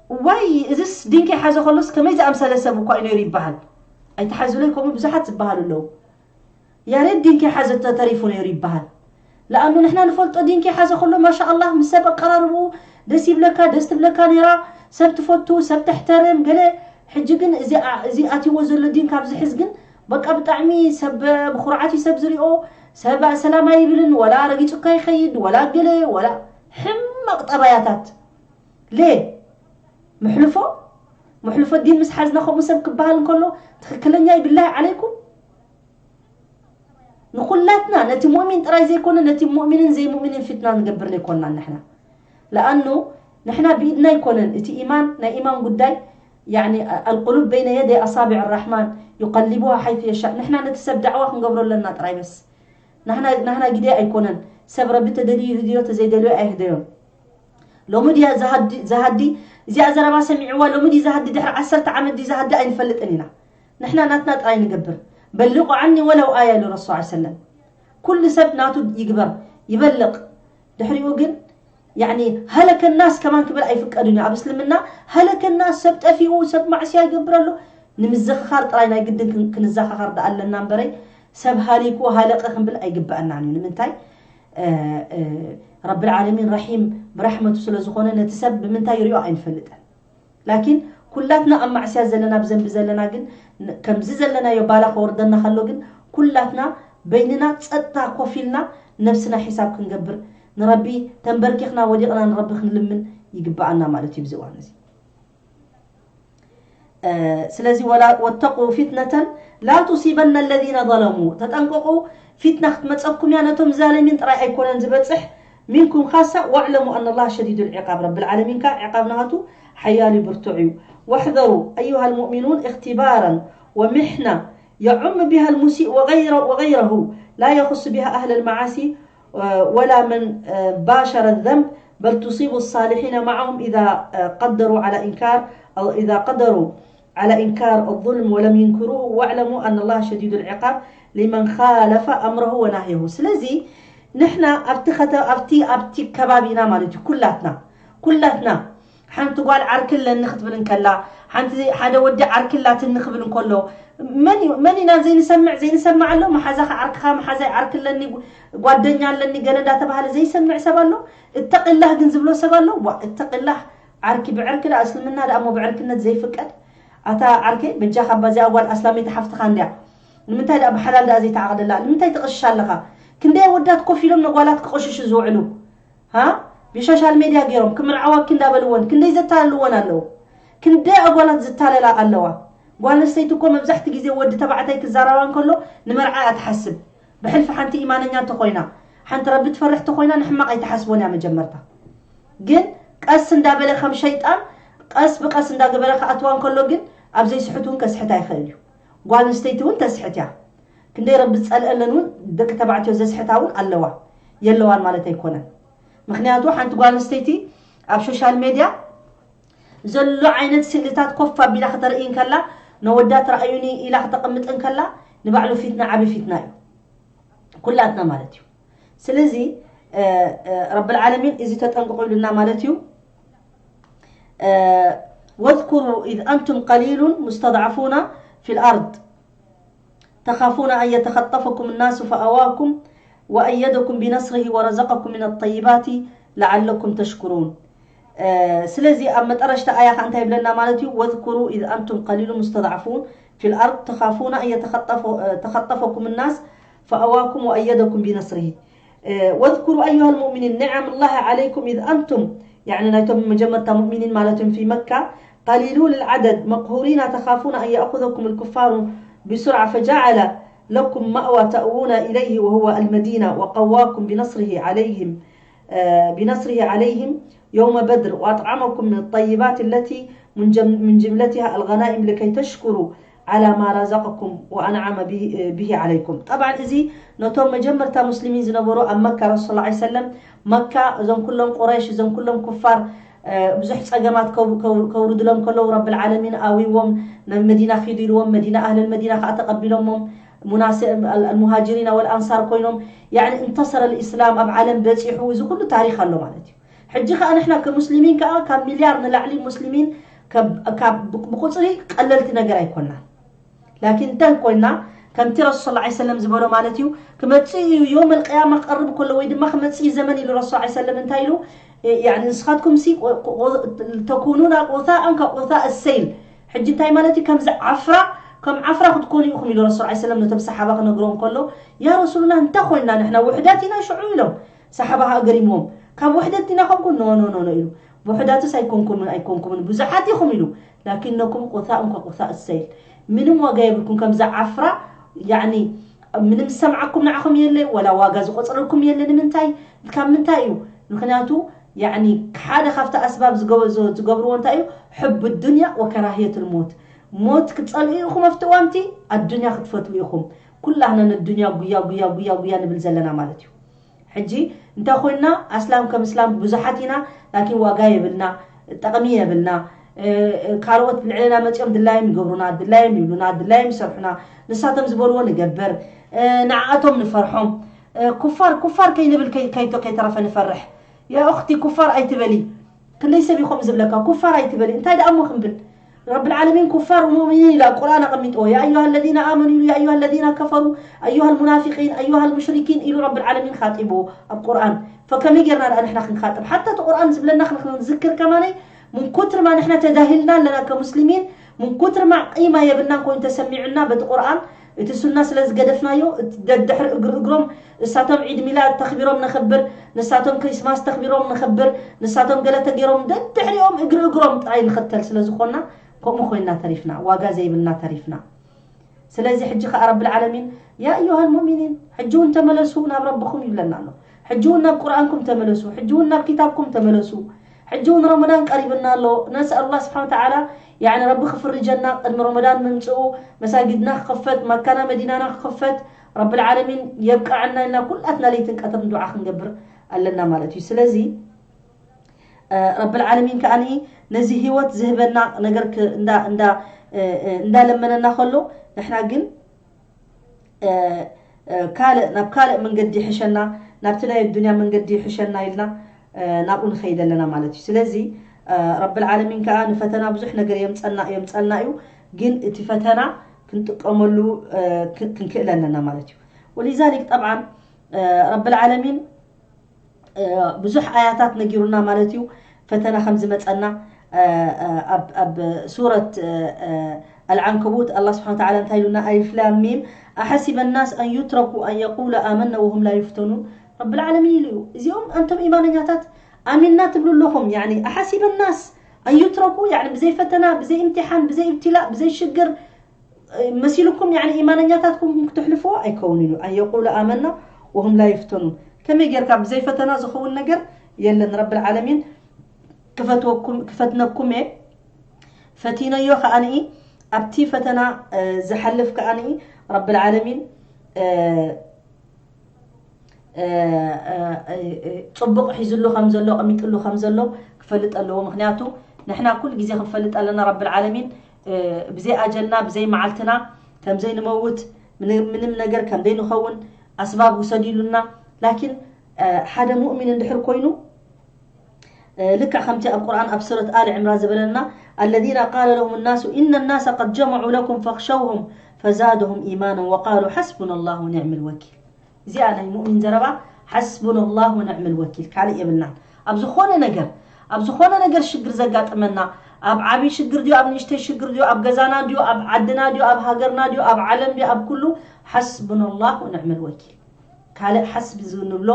እዋይ እዝስ ዲን ከይሓዘ ከሎስ ከመይ ዝኣምሰለ ሰብ እኳ እዩ ነይሩ ይበሃል። ኣይተሓዙለይ ከምኡ ብዙሓት ዝበሃሉ ኣለዉ። ያሬድ ዲን ከይሓዘ ተተሪፉ ነይሩ ይበሃል። ለኣኑ ንሕና ንፈልጦ ዲን ከይሓዘ ከሎ ማሻ ኣላህ ምስ ሰብ ኣቀራርብኡ ደስ ይብለካ፣ ደስ ትብለካ ነይራ፣ ሰብ ትፈቱ፣ ሰብ ተሕተርም ገለ። ሕጂ ግን እዚ ኣ- እዚ ኣትይዎ ዘሎ ዲን ካብ ዝሕዝ ግን በቃ ብጣዕሚ ሰብ ብኩርዓት እዩ ሰብ ዝሪኦ። ሰብ ሰላም ኣይብልን፣ ወላ ረጊጹካ ይኸይድ፣ ወላ ገለ፣ ወላ ሕማቕ ጠባያታት። ሌ ምሕልፎ ምሕልፎ ዲን ምስ ሓዝና ከምኡ ሰብ ክበሃል እንከሎ ትኽክለኛ እዩ። ብላሂ ዓለይኩም ንኹላትና ነቲ ሙእሚን ጥራይ ዘይኮነ ነቲ ሙእሚንን ዘይሙእሚንን ፊትና ንገብር ዘይኮንና ንሕና። ለኣኑ ንሕና ብኢድና ኣይኮነን እቲ ኢማን ናይ ኢማን ጉዳይ። يعني القلوب بين يدي أصابع الرحمن يقلبها حيث يشاء። ንሕና ነቲ ሰብ ዳዕዋ ክንገብሮ ኣለና ጥራይ በስ። ናህና ናህና ግደ ኣይኮነን። ሰብ ረቢ ተደልዩ ይህድዮ፣ ተዘይደልዩ ኣይህደዮን። ሎሚ ድያ ዝሃዲ ዝሃዲ እዚኣ ዘረባ ሰሚዕዋ ሎሚ ድዩ ዝሃዲ ድሕሪ ዓሰርተ ዓመት ድዩ ዝሃዲ ኣይንፈልጥን ኢና። ንሕና ናትና ጥራይ ንገብር። በልቁ ዓኒ ወለው ኣያ ኢሉ ረሱል ሰለም። ኩሉ ሰብ ናቱ ይግበር ይበልቕ። ድሕሪኡ ግን ያኒ ሃለከ ናስ ከማን ክብል ኣይፍቀድን እዩ ኣብ እስልምና። ሃለከ ናስ ሰብ ጠፊኡ ሰብ ማዕስያ ይገብር ኣሎ ንምዝኽኻር ጥራይ ናይ ግድን ክን- ክንዘኻኻር ደኣ ኣለና እምበረይ ሰብ ሃሊኩ ሃለቀ ክንብል ኣይግበኣናን እዩ። ንምንታይ ረብል ዓለሚን ረሒም ብራሕመቱ ስለ ዝኾነ ነቲ ሰብ ብምንታይ ይሪኦ ኣይንፈልጥን። ላኪን ኩላትና ኣብ ማዕስያ ዘለና ኣብ ዘንቢ ዘለና ግን ከምዚ ዘለናዮ ባላ ከወርደና ከሎ ግን ኩላትና በይንና ጸጥታ ኮፍ ኢልና ነብስና ሒሳብ ክንገብር ንረቢ ተንበርኪኽና ወዲቕና ንረቢ ክንልምን ይግበኣና ማለት እዩ ብዚ እዋን እዚ። ስለዚ ወላ ወተቁ ፊትነተን ላ ቱሲበና ለዚነ ዘለሙ ተጠንቀቁ ፊትና ክትመፀኩም እያ ነቶም ዛለሚን ጥራይ ኣይኮነን ዝበፅሕ ሚንኩም ካሳ ወዕለሙ ኣና ላህ ሸዲዱ ልዕቃብ ረቢ ልዓለሚን ከዓ ዕቃብ ናቱ ሓያል እዩ ብርቱዕ እዩ። واحذروا أيها المؤمنون اختبارا ومحنة يعم بها المسيء وغيره لا يخص بها أهل المعاصي ولا من باشر الذنب بل تصيب الصالحين معهم إذا قدروا على إنكار أو إذا قدروا على إنكار الظلم ولم ينكروه واعلموا أن الله شديد العقاب لمن خالف أمره ونهيه. ስለዚ ንሕና ኣብቲ ከተ ኣብቲ ኣብቲ ከባቢና ማለት እዩ ኩላትና ኩላትና ሓንቲ ጓል ዓርኪ ኣለኒ ክትብል እንከላ ሓንቲ ሓደ ወዲ ዓርኪ ኣላትኒ ክብል እንከሎ መን እዩ- መን ኢና ዘይንሰምዕ ዘይንሰምዕ ኣሎ መሓዛኻ ዓርክኻ መሓዛይ ዓርኪ ኣለኒ ጓደኛ ኣለኒ ገለ እንዳተባሃለ ዘይሰምዕ ሰብ ኣሎ። እተቂላህ ግን ዝብሎ ሰብ ኣሎ ዋ እተቂላህ ዓርኪ ብዕርኪ ደኣ እስልምና ደኣ እሞ ብዕርክነት ዘይፍቀድ። ኣታ ዓርከይ በጃኻ እባ እዚኣ ጓል ኣስላመይቲ ሓፍትኻ እንድያ ንምንታይ ደኣ ብሓላል ደኣ ዘይተዓቕደላ ንምንታይ ትቕሽሽ ኣለኻ? ክንደይ ኣወዳት ኮፍ ኢሎም ነጓላት ክቕሽሹ ዝውዕሉ ሃ ብሾሻል ሜድያ ገይሮም ክምርዓዋኪ እንዳበልወን ክንደይ ዘታልልወን ኣለዉ። ክንደይ ኣጓላት ዝታለላ ኣለዋ። ጓል ኣንስተይቲ እኮ መብዛሕቲ ግዜ ወዲ ተባዕታይ ክዛረባ እንከሎ ንመርዓ እያ ትሓስብ። ብሕልፊ ሓንቲ ኢማነኛ እንተኾይና ሓንቲ ረቢ ትፈርሕ እንተኾይና ንሕማቕ ኣይትሓስቦን እያ መጀመርታ። ግን ቀስ እንዳበለ ከም ሸይጣን ቀስ ብቀስ እንዳገበረ ክኣትዋ እንከሎ ግን ኣብ ዘይስሕት እውን ከስሕታ ይኽእል እዩ። ጓል ኣንስተይቲ እውን ተስሕት እያ። ክንደይ ረቢ ዝፀልአለን እውን ደቂ ተባዕትዮ ዘስሕታ እውን ኣለዋ የለዋን ማለት ኣይኮነን። ምክንያቱ ሓንቲ ጓል ኣንስተይቲ ኣብ ሶሻል ሜድያ ዘሎ ዓይነት ስእልታት ኮፍ ኣቢላ ከተርኢ እንከላ ነወዳት ረኣዩኒ ኢላ ክተቐምጥ እንከላ ንባዕሉ ፊትና ዓቢ ፊትና እዩ ኩላትና ማለት እዩ። ስለዚ ረብል ዓለሚን እዚ ተጠንቅቑ ኢሉና ማለት እዩ። واذكروا إذ أنتم قليل مستضعفون في الأرض تخافون أن يتخطفكم الناس فآواكم وأيدكم بنصره ورزقكم من الطيبات لعلكم تشكرون. ስለዚ ኣብ መጠረሽታ ኣያ ከ እንታይ ይብለና ማለት እዩ? واذكروا إذ أنتم قليل مستضعفون في الأرض تخافون أن يتخطفكم الناس فآواكم وأيدكم بنصره. واذكروا أيها المؤمنين نعم الله عليكم إذ أنتم يعني ናይቶም መጀመርታ ሙእሚኒን ማለት እዮም في مكة قليلو العدد مقهورين تخافون أن يأخذكم الكفار بسرعة فجعل لكم مأوى تأوون إليه وهو المدينة وقواكم بنصره عليهم بنصره عليهم يوم بدر وأطعمكم من الطيبات التي من جملتها الغنائم لكي تشكروا على ما رزقكم وأنعم به عليكم. طبعا እዚ ነቶም መጀመርታ ሙስሊሚን ዝነበሩ ኣብ መካ ረሱል صلى الله عليه وسلم መካ እዞም ኩሎም ቁረይሽ እዞም ኩሎም ኩፋር ብዙሕ ጸገማት ከውርድሎም ከለዉ ረብል ዓለሚን ኣዊዎም ናብ መዲና ኺዱ ኢልዎም መዲና ኣህለል መዲና ከዓ ተቐቢሎሞም ሙናስ المهاجرين والأنصار ኮይኖም يعني انتصر الإسلام ኣብ ዓለም በጺሑ እዚ ኩሉ ታሪኽ ኣሎ ማለት እዩ ሕጂ ከዓ ንሕና ከሙስሊሚን ከዓ ካብ ሚልያር ንላዕሊ ሙስሊሚን ብቁፅሪ ቀለልቲ ነገር ኣይኮና ላኪን እንታይ ኮይና ከምቲ ረሱል صلى الله عليه وسلم ዝበሎ ማለት እዩ ክመፅእ እዩ يوم القيامة ክቐርብ ከሎ ወይ ድማ ክመፅእ እዩ ዘመን ኢሉ ረሱል صلى الله عليه وسلم እንታይ ኢሉ يعني ንስኻትኩም ሲ ተኩኑና ቆታእን ካብ ቆታእ السيل ሕጂ እንታይ ማለት እዩ ከምዚ ዓፍራ ከም ዓፍራ ክትኮኑ ኢኹም ኢሉ ረሱል صلى الله عليه وسلم ነቶም ሰሓባ ክነግሮም ከሎ ያ ረሱሉላ እንታይ ኮይና ንሕና ውሕዳት ኢና ሽዑ ኢሎም ሰሓባ ኣገሪምዎም ካብ ውሕደት ዲና ከምኩም ኖ ኖ ኖ ኢሉ ውሕዳትስ ኣይኮንኩምን ኣይኮንኩምን ብዙሓት ኢኹም ኢሉ ላኪነኩም ቆታእን ከቆታእ السيل ምንም ዋጋ የብልኩም ከምዛ ዓፍራ ያኒ ምንም ዝሰምዓኩም ንዓኹም የለ ወላ ዋጋ ዝቆፅረልኩም የለ ንምንታይ ካብ ምንታይ እዩ ምክንያቱ ያኒ ሓደ ካብቲ ኣስባብ ዝገብርዎ እንታይ እዩ ሕብ ዱንያ ወከራህየት ልሞት ሞት ክትፀልኡ ኢኹም ኣብቲ እዋንቲ ኣዱንያ ክትፈትዉ ኢኹም ኩላህና ነዱንያ ጉያ ጉያ ጉያ ጉያ ንብል ዘለና ማለት እዩ ሕጂ እንታይ ኮይና ኣስላም ከም እስላም ብዙሓት ኢና ላኪን ዋጋ የብልና ጠቕሚ የብልና ካልኦት ልዕልና መፂኦም ድላዮም ይገብሩና ድላዮም ይብሉና ድላዮም ይሰርሑና ንሳቶም ዝበልዎ ንገብር ንዓኣቶም ንፈርሖም ኩፋር ኩፋር ከይንብል ከይተረፈ ንፈርሕ ያ ኡኽቲ ኩፋር ኣይትበሊ ክንደይ ሰብ ይኾም ዝብለካ ኩፋር ኣይትበሊ እንታይ ደኣ እሞ ክንብል رب العالمين كفار ومؤمنين إلى القرآن قميت يا أيها الذين آمنوا يا أيها الذين كفروا أيها المنافقين أيها المشركين إلى رب العالمين خاطبه القرآن فكم يجرنا الآن إحنا خنخاطب حتى القرآن زبلنا خنخنذكر كمان من كتر ما نحن تجاهلنا لنا كمسلمين من كتر ما قيمة يبلنا كون تسمعنا بالقرآن እቲ ሱና ስለ ዝገደፍናዮ ደድሕሪ እግሪ እግሮም እሳቶም ዒድ ሚላድ ተኽቢሮም ነኽብር ንሳቶም ክሪስማስ ተኽቢሮም ነኽብር ንሳቶም ገለ ተገይሮም ደድሕሪኦም እግሪ እግሮም ጥራይ ንኽተል ስለ ዝኾንና ከምኡ ኮይንና ተሪፍና ዋጋ ዘይብልና ተሪፍና ስለዚ ሕጂ ኸዓ ረብል ዓለሚን ያ ኣዩሃ ልሙእሚኒን ሕጂ እውን ተመለሱ ናብ ረብኹም ይብለና ኣሎ ሕጂ እውን ናብ ቁርኣንኩም ተመለሱ ሕጂ እውን ናብ ኪታብኩም ተመለሱ ሕጂ እውን ረመዳን ቀሪብና ኣሎ ነስኣል ላ ስብሓን ተዓላ ያኒ ረቢ ክፍርጀና ቅድሚ ረመዳን ምምፅኡ መሳጊድና ክኸፈት መካና መዲናና ክኸፈት ረብል ዓለሚን የብቃዓና ኢልና ኩላትና ለይትን ቀትርን ዱዓ ክንገብር ኣለና ማለት እዩ ስለዚ ረብል ዓለሚን ከዓኒ ነዚ ህይወት ዝህበና ነገር እንዳለመነና ከሎ ንሕና ግን ካልእ ናብ ካልእ መንገዲ ይሕሸና ናብቲ ናይ ኣዱንያ መንገዲ ይሕሸና ኢልና ናብኡ ንኸይድ ኣለና ማለት እዩ ስለዚ ረብል ዓለሚን ከዓ ንፈተና ብዙሕ ነገር የምፀልና የምፀልና እዩ ግን እቲ ፈተና ክንጥቀመሉ ክንክእል ኣለና ማለት እዩ ወሊዛሊክ ጠብዓን ረብል ዓለሚን ብዙሕ ኣያታት ነጊሩና ማለት እዩ ፈተና ከም ዝመፀና ኣብ ሱረት ኣልዓንከቡት ኣላ ስብሓን ተዓላ እንታይ ኢሉና ኣሊፍ ላም ሚም ኣሐሲበ ናስ ኣን ዩትረኩ ኣን የቁሉ ኣመና ወሁም ላ ዩፍተኑን ረብል ዓለሚን ኢሉ እዩ እዚኦም ኣንቶም ኢማነኛታት ኣሚንና ትብሉ ኣለኹም ያኒ ኣሐሲበ ናስ ኣን ዩትረኩ ያኒ ብዘይ ፈተና ብዘይ እምትሓን ብዘይ እብትላእ ብዘይ ሽግር መሲልኩም ያኒ ኢማነኛታት ኩንኩም ክትሕልፍዎ ኣይከውን እዩ ኣን የቁሉ ኣመና ወሁም ላ ይፍተኑን ከመይ ጌርካ ብዘይ ፈተና ዝኸውን ነገር የለን ረብል ዓለሚን ክፈትነኩም እየ ፈቲነዮ ከዓኒ ኣብቲ ፈተና ዝሓልፍ ከዓኒ ረብል ዓለሚን ፅቡቕ ሒዝሉ ከም ዘሎ ቀሚጥሉ ከም ዘሎ ክፈልጥ ኣለዎ ምክንያቱ ንሕና ኩሉ ግዜ ክንፈልጥ ኣለና ረብል ዓለሚን ብዘይ ኣጀልና ብዘይ መዓልትና ከምዘይ ንመውት ምንም ነገር ከምዘይ ንኸውን ኣስባብ ውሰድ ኢሉና ላኪን ሓደ ሙእሚን እንድሕር ኮይኑ ልክዕ ከምቲ ኣብ ቁርኣን ኣብ ሱረት ኣል ዕምራን ዝበለና الذين قال لهم الناس إن الناس قد جمعوا لكم فاخشوهم فزادهم إيمانا وقالوا حسبنا الله ونعم الوكيل እዚኣ ናይ ሙእሚን ዘረባ حسبنا الله ونعم الوكيل ካልእ የብልናን ኣብ ዝኾነ ነገር ኣብ ዝኾነ ነገር ሽግር ዘጋጥመና ኣብ ዓብዪ ሽግር ድዩ ኣብ ንእሽተይ ሽግር ድዩ ኣብ ገዛና ድዩ ኣብ ዓድና ድዩ ኣብ ሃገርና ድዩ ኣብ ዓለም ድዩ ኣብ ኩሉ حسبنا الله ونعم الوكيل ካልእ ሓስቢ ንብሎ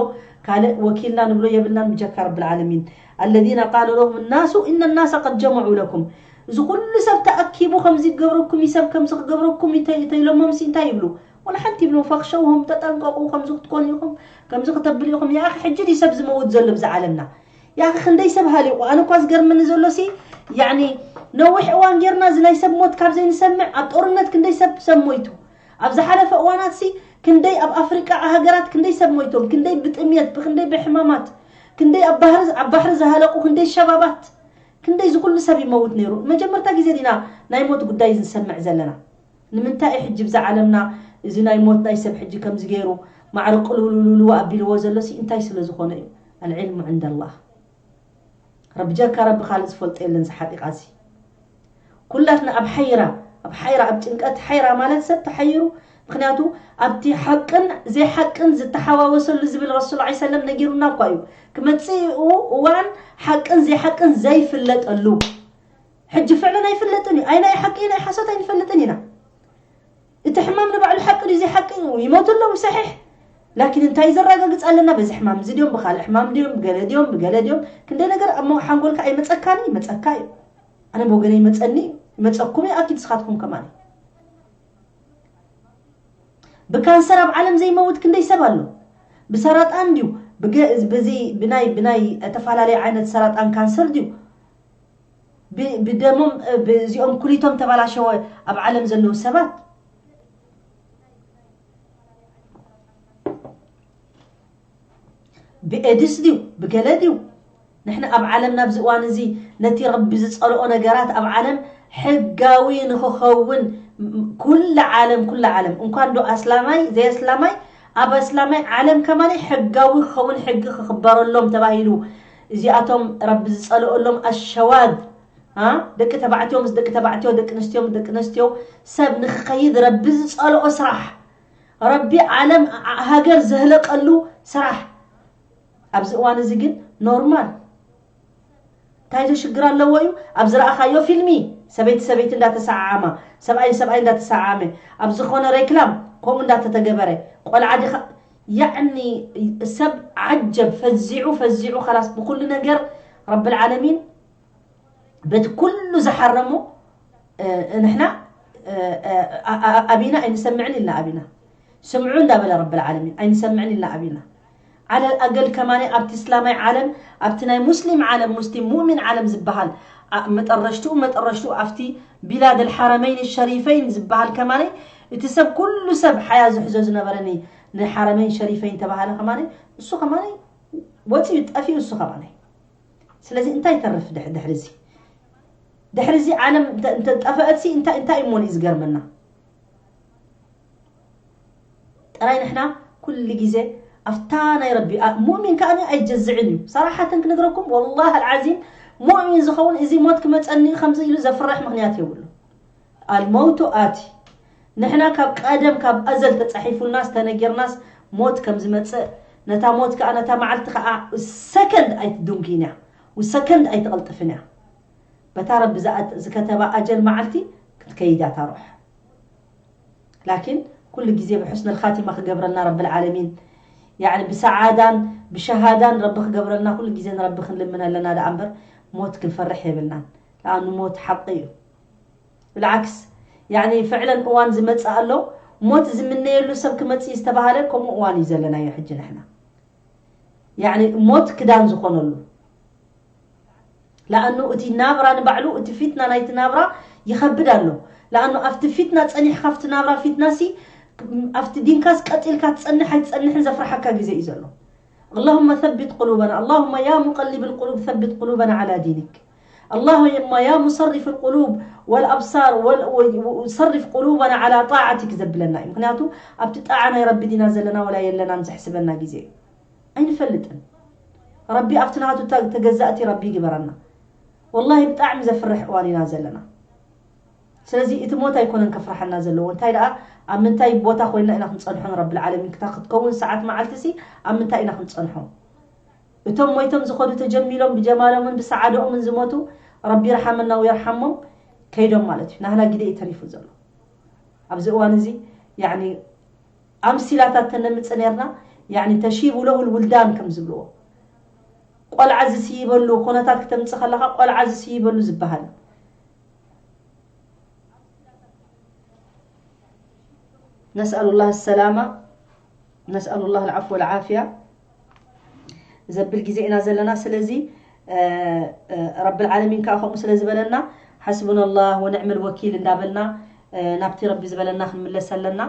ካልእ ወኪልና ንብሎ የብልናን ብጀካ ረብል ዓለሚን። الذين قال لهم الناس إن الناس قد جمعوا لكم። እዚ ኩሉ ሰብ ተኣኪቡ ከምዚ ክገብረኩም እዩ፣ ሰብ ከምዚ ክገብረኩም እዩ ተይ- ተይሎሞም ሲ እንታይ ይብሉ? ወላ ሓንቲ ይብሉ። ፈኽሸውሁም፣ ተጠንቀቑ፣ ከምዚ ክትኮኑ ኢኹም፣ ከምዚ ክተብሉ ኢኹም። ያኺ ሕጂ ድዩ ሰብ ዝመውት ዘሎ ብዛ ዓለምና? ያኺ ክንደይ ሰብ ሃሊቑ? ኣነ እኳ ዝገርመኒ ዘሎ ሲ ያኒ ነዊሕ እዋን ጌርና እዚ ናይ ሰብ ሞት ካብ ዘይንሰምዕ ኣብ ጦርነት ክንደይ ሰብ ሰብ ሞይቱ? ኣብ ዝሓለፈ እዋናት ሲ ክንደይ ኣብ ኣፍሪቃ ሃገራት ክንደይ ሰብ ሞይቶም፣ ክንደይ ብጥምየት፣ ብክንደይ ብሕማማት፣ ክንደይ ኣብ ባህሪ ኣብ ባሕሪ ዝሃለቁ፣ ክንደይ ሸባባት፣ ክንደይ ዝኩሉ ሰብ ይመውት ነይሩ። መጀመርታ ግዜ ዲና ናይ ሞት ጉዳይ ዝንሰምዕ ዘለና? ንምንታይ እዩ ሕጂ ብዛ ዓለምና እዚ ናይ ሞት ናይ ሰብ ሕጂ ከምዚ ገይሩ ማዕረ ቅልውልውልው ኣቢልዎ ዘሎ ሲ እንታይ ስለ ዝኾነ እዩ? العلم عند الله። ረቢ ጀካ ረቢ ካልእ ዝፈልጦ የለን። ዝሓቂቓ እዚ ኩላትና ኣብ ሓይራ ኣብ ሓይራ ኣብ ጭንቀት ሓይራ ማለት ሰብ ተሓይሩ። ምክንያቱ ኣብቲ ሓቅን ዘይሓቅን ዝተሓዋወሰሉ ዝብል ረሱል ዓ ሰለም ነጊሩና እኳ እዩ። ክመፅእ እዩ እዋን ሓቅን ዘይሓቅን ዘይፍለጠሉ። ሕጂ ፍዕለን ኣይፍለጥን እዩ። ኣይ ናይ ሓቂ ናይ ሓሶት ኣይንፈልጥን ኢና። እቲ ሕማም ንባዕሉ ሓቂ ድዩ ዘይሓቂ እዩ? ይሞቱ ኣለዉ ሰሒሕ። ላኪን እንታይ ዘረጋግፅ ኣለና? በዚ ሕማም እዚ ድዮም ብካልእ ሕማም ድዮም ብገለ ድዮም ብገለ ድዮም ክንደ ነገር ኣብ መንጎ ሓንጎልካ ኣይመፀካን ይመፀካ እዩ። ኣነ ብወገነ ይመፀኒ ይመፀኩም እዩ ኣኪድ ስኻትኩም ከማን። ብካንሰር ኣብ ዓለም ዘይመውት ክንደይ ሰብ ኣሎ? ብሰራጣን ድዩ? ብገ- በዚ ብናይ ብናይ ዝተፈላለየ ዓይነት ሰራጣን ካንሰር ድዩ? ብ- ብደሞም እ፣ ብእዚኦም ኩሊቶም ተባላሸወ ኣብ ዓለም ዘለዉ ሰባት ብኤድስ ድዩ ብገለ ድዩ? ንሕና ኣብ ዓለም ናብዚ እዋን እዚ ነቲ ረቢ ዝጸልኦ ነገራት ኣብ ዓለም ሕጋዊ ንኽኸውን ም- ኩላ ዓለም ኩላ ዓለም እንኳን ዶ ኣስላማይ ዘየስላማይ ኣብ ኣስላማይ ዓለም ከማን ሕጋዊ ክኸውን ሕጊ ክኽበረሎም ተባሂሉ እዚኣቶም ረቢ ዝጸልኦሎም ኣሸዋድ ኣ ደቂ ተባዕትዮ ምስ ደቂ ተባዕትዮ ደቂ ኣንስትዮ ምስ ደቂ ኣንስትዮ ሰብ ንክኸይድ ረቢ ዝጸልኦ ስራሕ ረቢ ዓለም ዓ- ሃገር ዘህለቀሉ ስራሕ ኣብዚ እዋን እዚ ግን ኖርማል እንታይ ዶ ሽግር ኣለዎ እዩ ኣብ ዝረኣኻዮ ፊልሚ ሰበይቲ ሰበይቲ እንዳተሰዓዓማ ሰብኣይ ሰብኣይ እንዳተሰዓዓመ ኣብ ዝኾነ ሬክላም ከምኡ እንዳተተገበረ ቆልዓ ድኻ ያዕኒ ሰብ ዓጀብ ፈዚዑ ፈዚዑ ከላስ ብኩሉ ነገር ረብል ዓለሚን በቲ ኩሉ ዝሓረሞ ንሕና ኣቢና ኣይንሰምዕን ኢልና ኣቢና ስምዑ እንዳበለ ረብል ዓለሚን ኣይንሰምዕን ኢልና ኣቢና ዓለል ኣገል ከማኒ ኣብቲ እስላማይ ዓለም ኣብቲ ናይ ሙስሊም ዓለም ሙስሊም ሙእሚን ዓለም ዝበሃል መጠረሽትኡ መጠረሽትኡ ኣብቲ ቢላድ ልሓረመይን ሸሪፈይን ዝበሃል ከማኒ እቲ ሰብ ኩሉ ሰብ ሓያ ዝሕዞ ዝነበረኒ ንሓረመይን ሸሪፈይን ተባሃለ ከማኒ እሱ ከማኒ ወፂኡ ጠፊኡ እሱ ከማኒ ስለዚ እንታይ ይተርፍ ድሕሪ እዚ ድሕሪ እዚ ዓለም እንተጠፈአት ሲ እንታይ እንታይ እሞን እዩ ዝገርመና ጥራይ ንሕና ኩሉ ግዜ ኣብታ ናይ ረቢ ሙእሚን ከኣ ኣይጀዝዕን እዩ ሰራሓትን ክንግረኩም ወላሂ ኣልዓዚም ሙእሚን ዝኸውን እዚ ሞት ክመፀኒ ከምዚ ኢሉ ዘፍርሕ ምክንያት የብሉ ኣልመውቱ ኣቲ ንሕና ካብ ቀደም ካብ ኣዘል ተፃሒፉልናስ ተነጊርናስ ሞት ከም ዝመፅእ ነታ ሞት ከዓ ነታ መዓልቲ ከዓ ሰከንድ ኣይትድንጉይን እያ ሰከንድ ኣይትቐልጥፍን እያ በታ ረቢ ዝከተባ ኣጀል መዓልቲ ክትከይድ እያ ታሮሕ ላኪን ኩሉ ግዜ ብሑስነል ኻቲማ ክገብረልና ረብል ዓለሚን ያዕኒ ብሰዓዳን ብሸሃዳን ረቢ ክገብረልና ኩሉ ግዜ ንረቢ ክንልምን ኣለና ደኣ እምበር ሞት ክንፈርሕ የብልናን ለኣኑ ሞት ሓቂ እዩ ብልዓክስ ያዕኒ ፍዕለን እዋን ዝመፅእ ኣሎ ሞት ዝምነየሉ ሰብ ክመፅእ ዝተባሃለ ከምኡ እዋን እዩ ዘለናዮ ሕጂ ንሕና ያዕኒ ሞት ክዳን ዝኾነሉ ለኣኑ እቲ ናብራ ንባዕሉ እቲ ፊትና ናይቲ ናብራ ይኸብድ ኣሎ ለኣኑ ኣብቲ ፊትና ፀኒሕካ ኣብቲ ናብራ ፊትና ሲ ኣብቲ ዲንካስ ቀጢልካ ትፀንሕ ኣይትፀንሕን ዘፍርሓካ ግዜ እዩ ዘሎ اللهم ثبت قلوبنا اللهم يا مقلب القلوب ثبت قلوبنا على دينك اللهم يا مصرف القلوب والأبصار صرف قلوبنا على طاعتك ዘብለና እዩ ምክንያቱ ኣብቲ ጣዓ ናይ ረቢ ዲና ዘለና ወላ የለናን ዘሕስበና ግዜ እዩ ኣይንፈልጥን ረቢ ኣብቲ ናቱ ተገዛእቲ ረቢ ይግበረና ወላሂ ብጣዕሚ ዘፍርሕ እዋን ኢና ዘለና ስለዚ እቲ ሞት ኣይኮነን ከፍርሓና ዘለዎ እንታይ ደኣ ኣብ ምንታይ ቦታ ኮይና ኢና ክንፀንሖ ንረብል ዓለሚን ክታ ክትከውን ሰዓት መዓልቲ ሲ ኣብ ምንታይ ኢና ክንፀንሖ እቶም ሞይቶም ዝኸዱ ተጀሚሎም ብጀማሎምን ብሰዓደኦምን ዝሞቱ ረቢ ይርሓመና ወይርሓሞም ከይዶም ማለት እዩ ናህና ግደ እዩ ተሪፉ ዘሎ ኣብዚ እዋን እዚ ያኒ ኣምሲላታት ተነምጽእ ነርና ያኒ ተሺቡ ለሁል ውልዳን ከም ዝብልዎ፣ ቆልዓ ዝስይበሉ ኩነታት ክተምጽእ ከለኻ ቆልዓ ዝስይበሉ ዝበሃል። ነስኣሉላህ ሰላማ፣ ነስኣሉላህ ልዓፍወ ልዓፍያ ዘብል ግዜ ኢና ዘለና። ስለዚ ረብል ዓለሚን ከዓ ከምኡ ስለ ዝበለና ሓስቡና ላህ ወንዕመል ወኪል እንዳበልና ናብቲ ረቢ ዝበለና ክንምለስ ኣለና።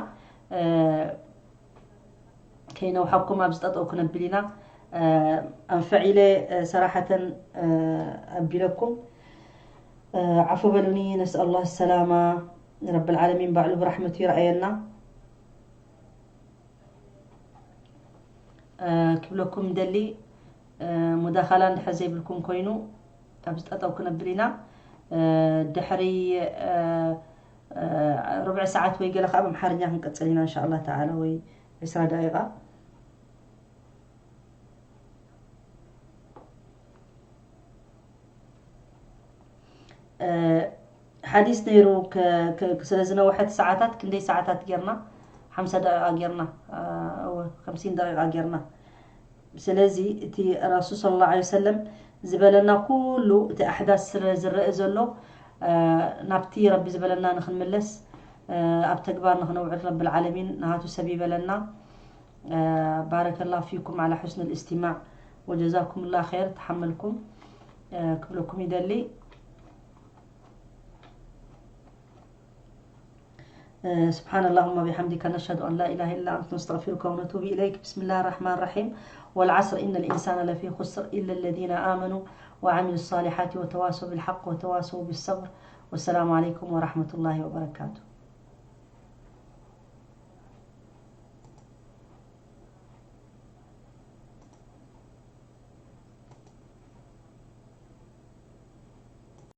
ከይነውሓኩም ኣብዚ ጠጠው ክነብል ኢና። ኣንፈዒለ ሰራሓተን ኣቢለኩም ዓፉ በሉኒ። ነስኣሉላህ ሰላማ። ረብል ዓለሚን ባዕሉ ብራሕመቱ ይረኣየና። ክብለኩም ደሊ ሙዳኻላ እንድሕር ዘይብልኩም ኮይኑ ኣብዚ ጠጠው ክነብል ኢና። ድሕሪ ርብዒ ሰዓት ወይ ገለ ከዓ ብኣምሓርኛ ክንቀፅል ኢና እንሻ ኣላህ ተዓላ፣ ወይ ዕስራ ደቂቃ። ሓዲስ ነይሩ። ስለ ዝነውሐት ሰዓታት፣ ክንደይ ሰዓታት ጌርና? ሓምሳ ደቂቃ ጌርና። እወ፣ ከምሲን ደቂቃ ጌርና። ስለዚ እቲ ረሱል ስለ ላ ሰለም ዝበለና ኩሉ እቲ ኣሕዳስ ስለ ዝረአ ዘሎ ናብቲ ረቢ ዝበለና ንክንምለስ ኣብ ተግባር ንክነውዕል ረብል ዓለሚን ንሃቱ ሰብ ይበለና። ባረከላሁ ፊኩም ዓላ ሑስን ልእስቲማዕ ወጀዛኩም ላ ር ተሓመልኩም ክብለኩም ይደሊ። سبحان اللهم بحمدك نشهد أن لا إله إلا أنت نستغفرك ونتوب إليك. بسم الله الرحمن الرحيم. والعصر إن الإنسان لفي خسر إلا الذين آمنوا وعملوا الصالحات وتواصوا بالحق وتواصوا بالصبر. والسلام عليكم ورحمة الله وبركاته.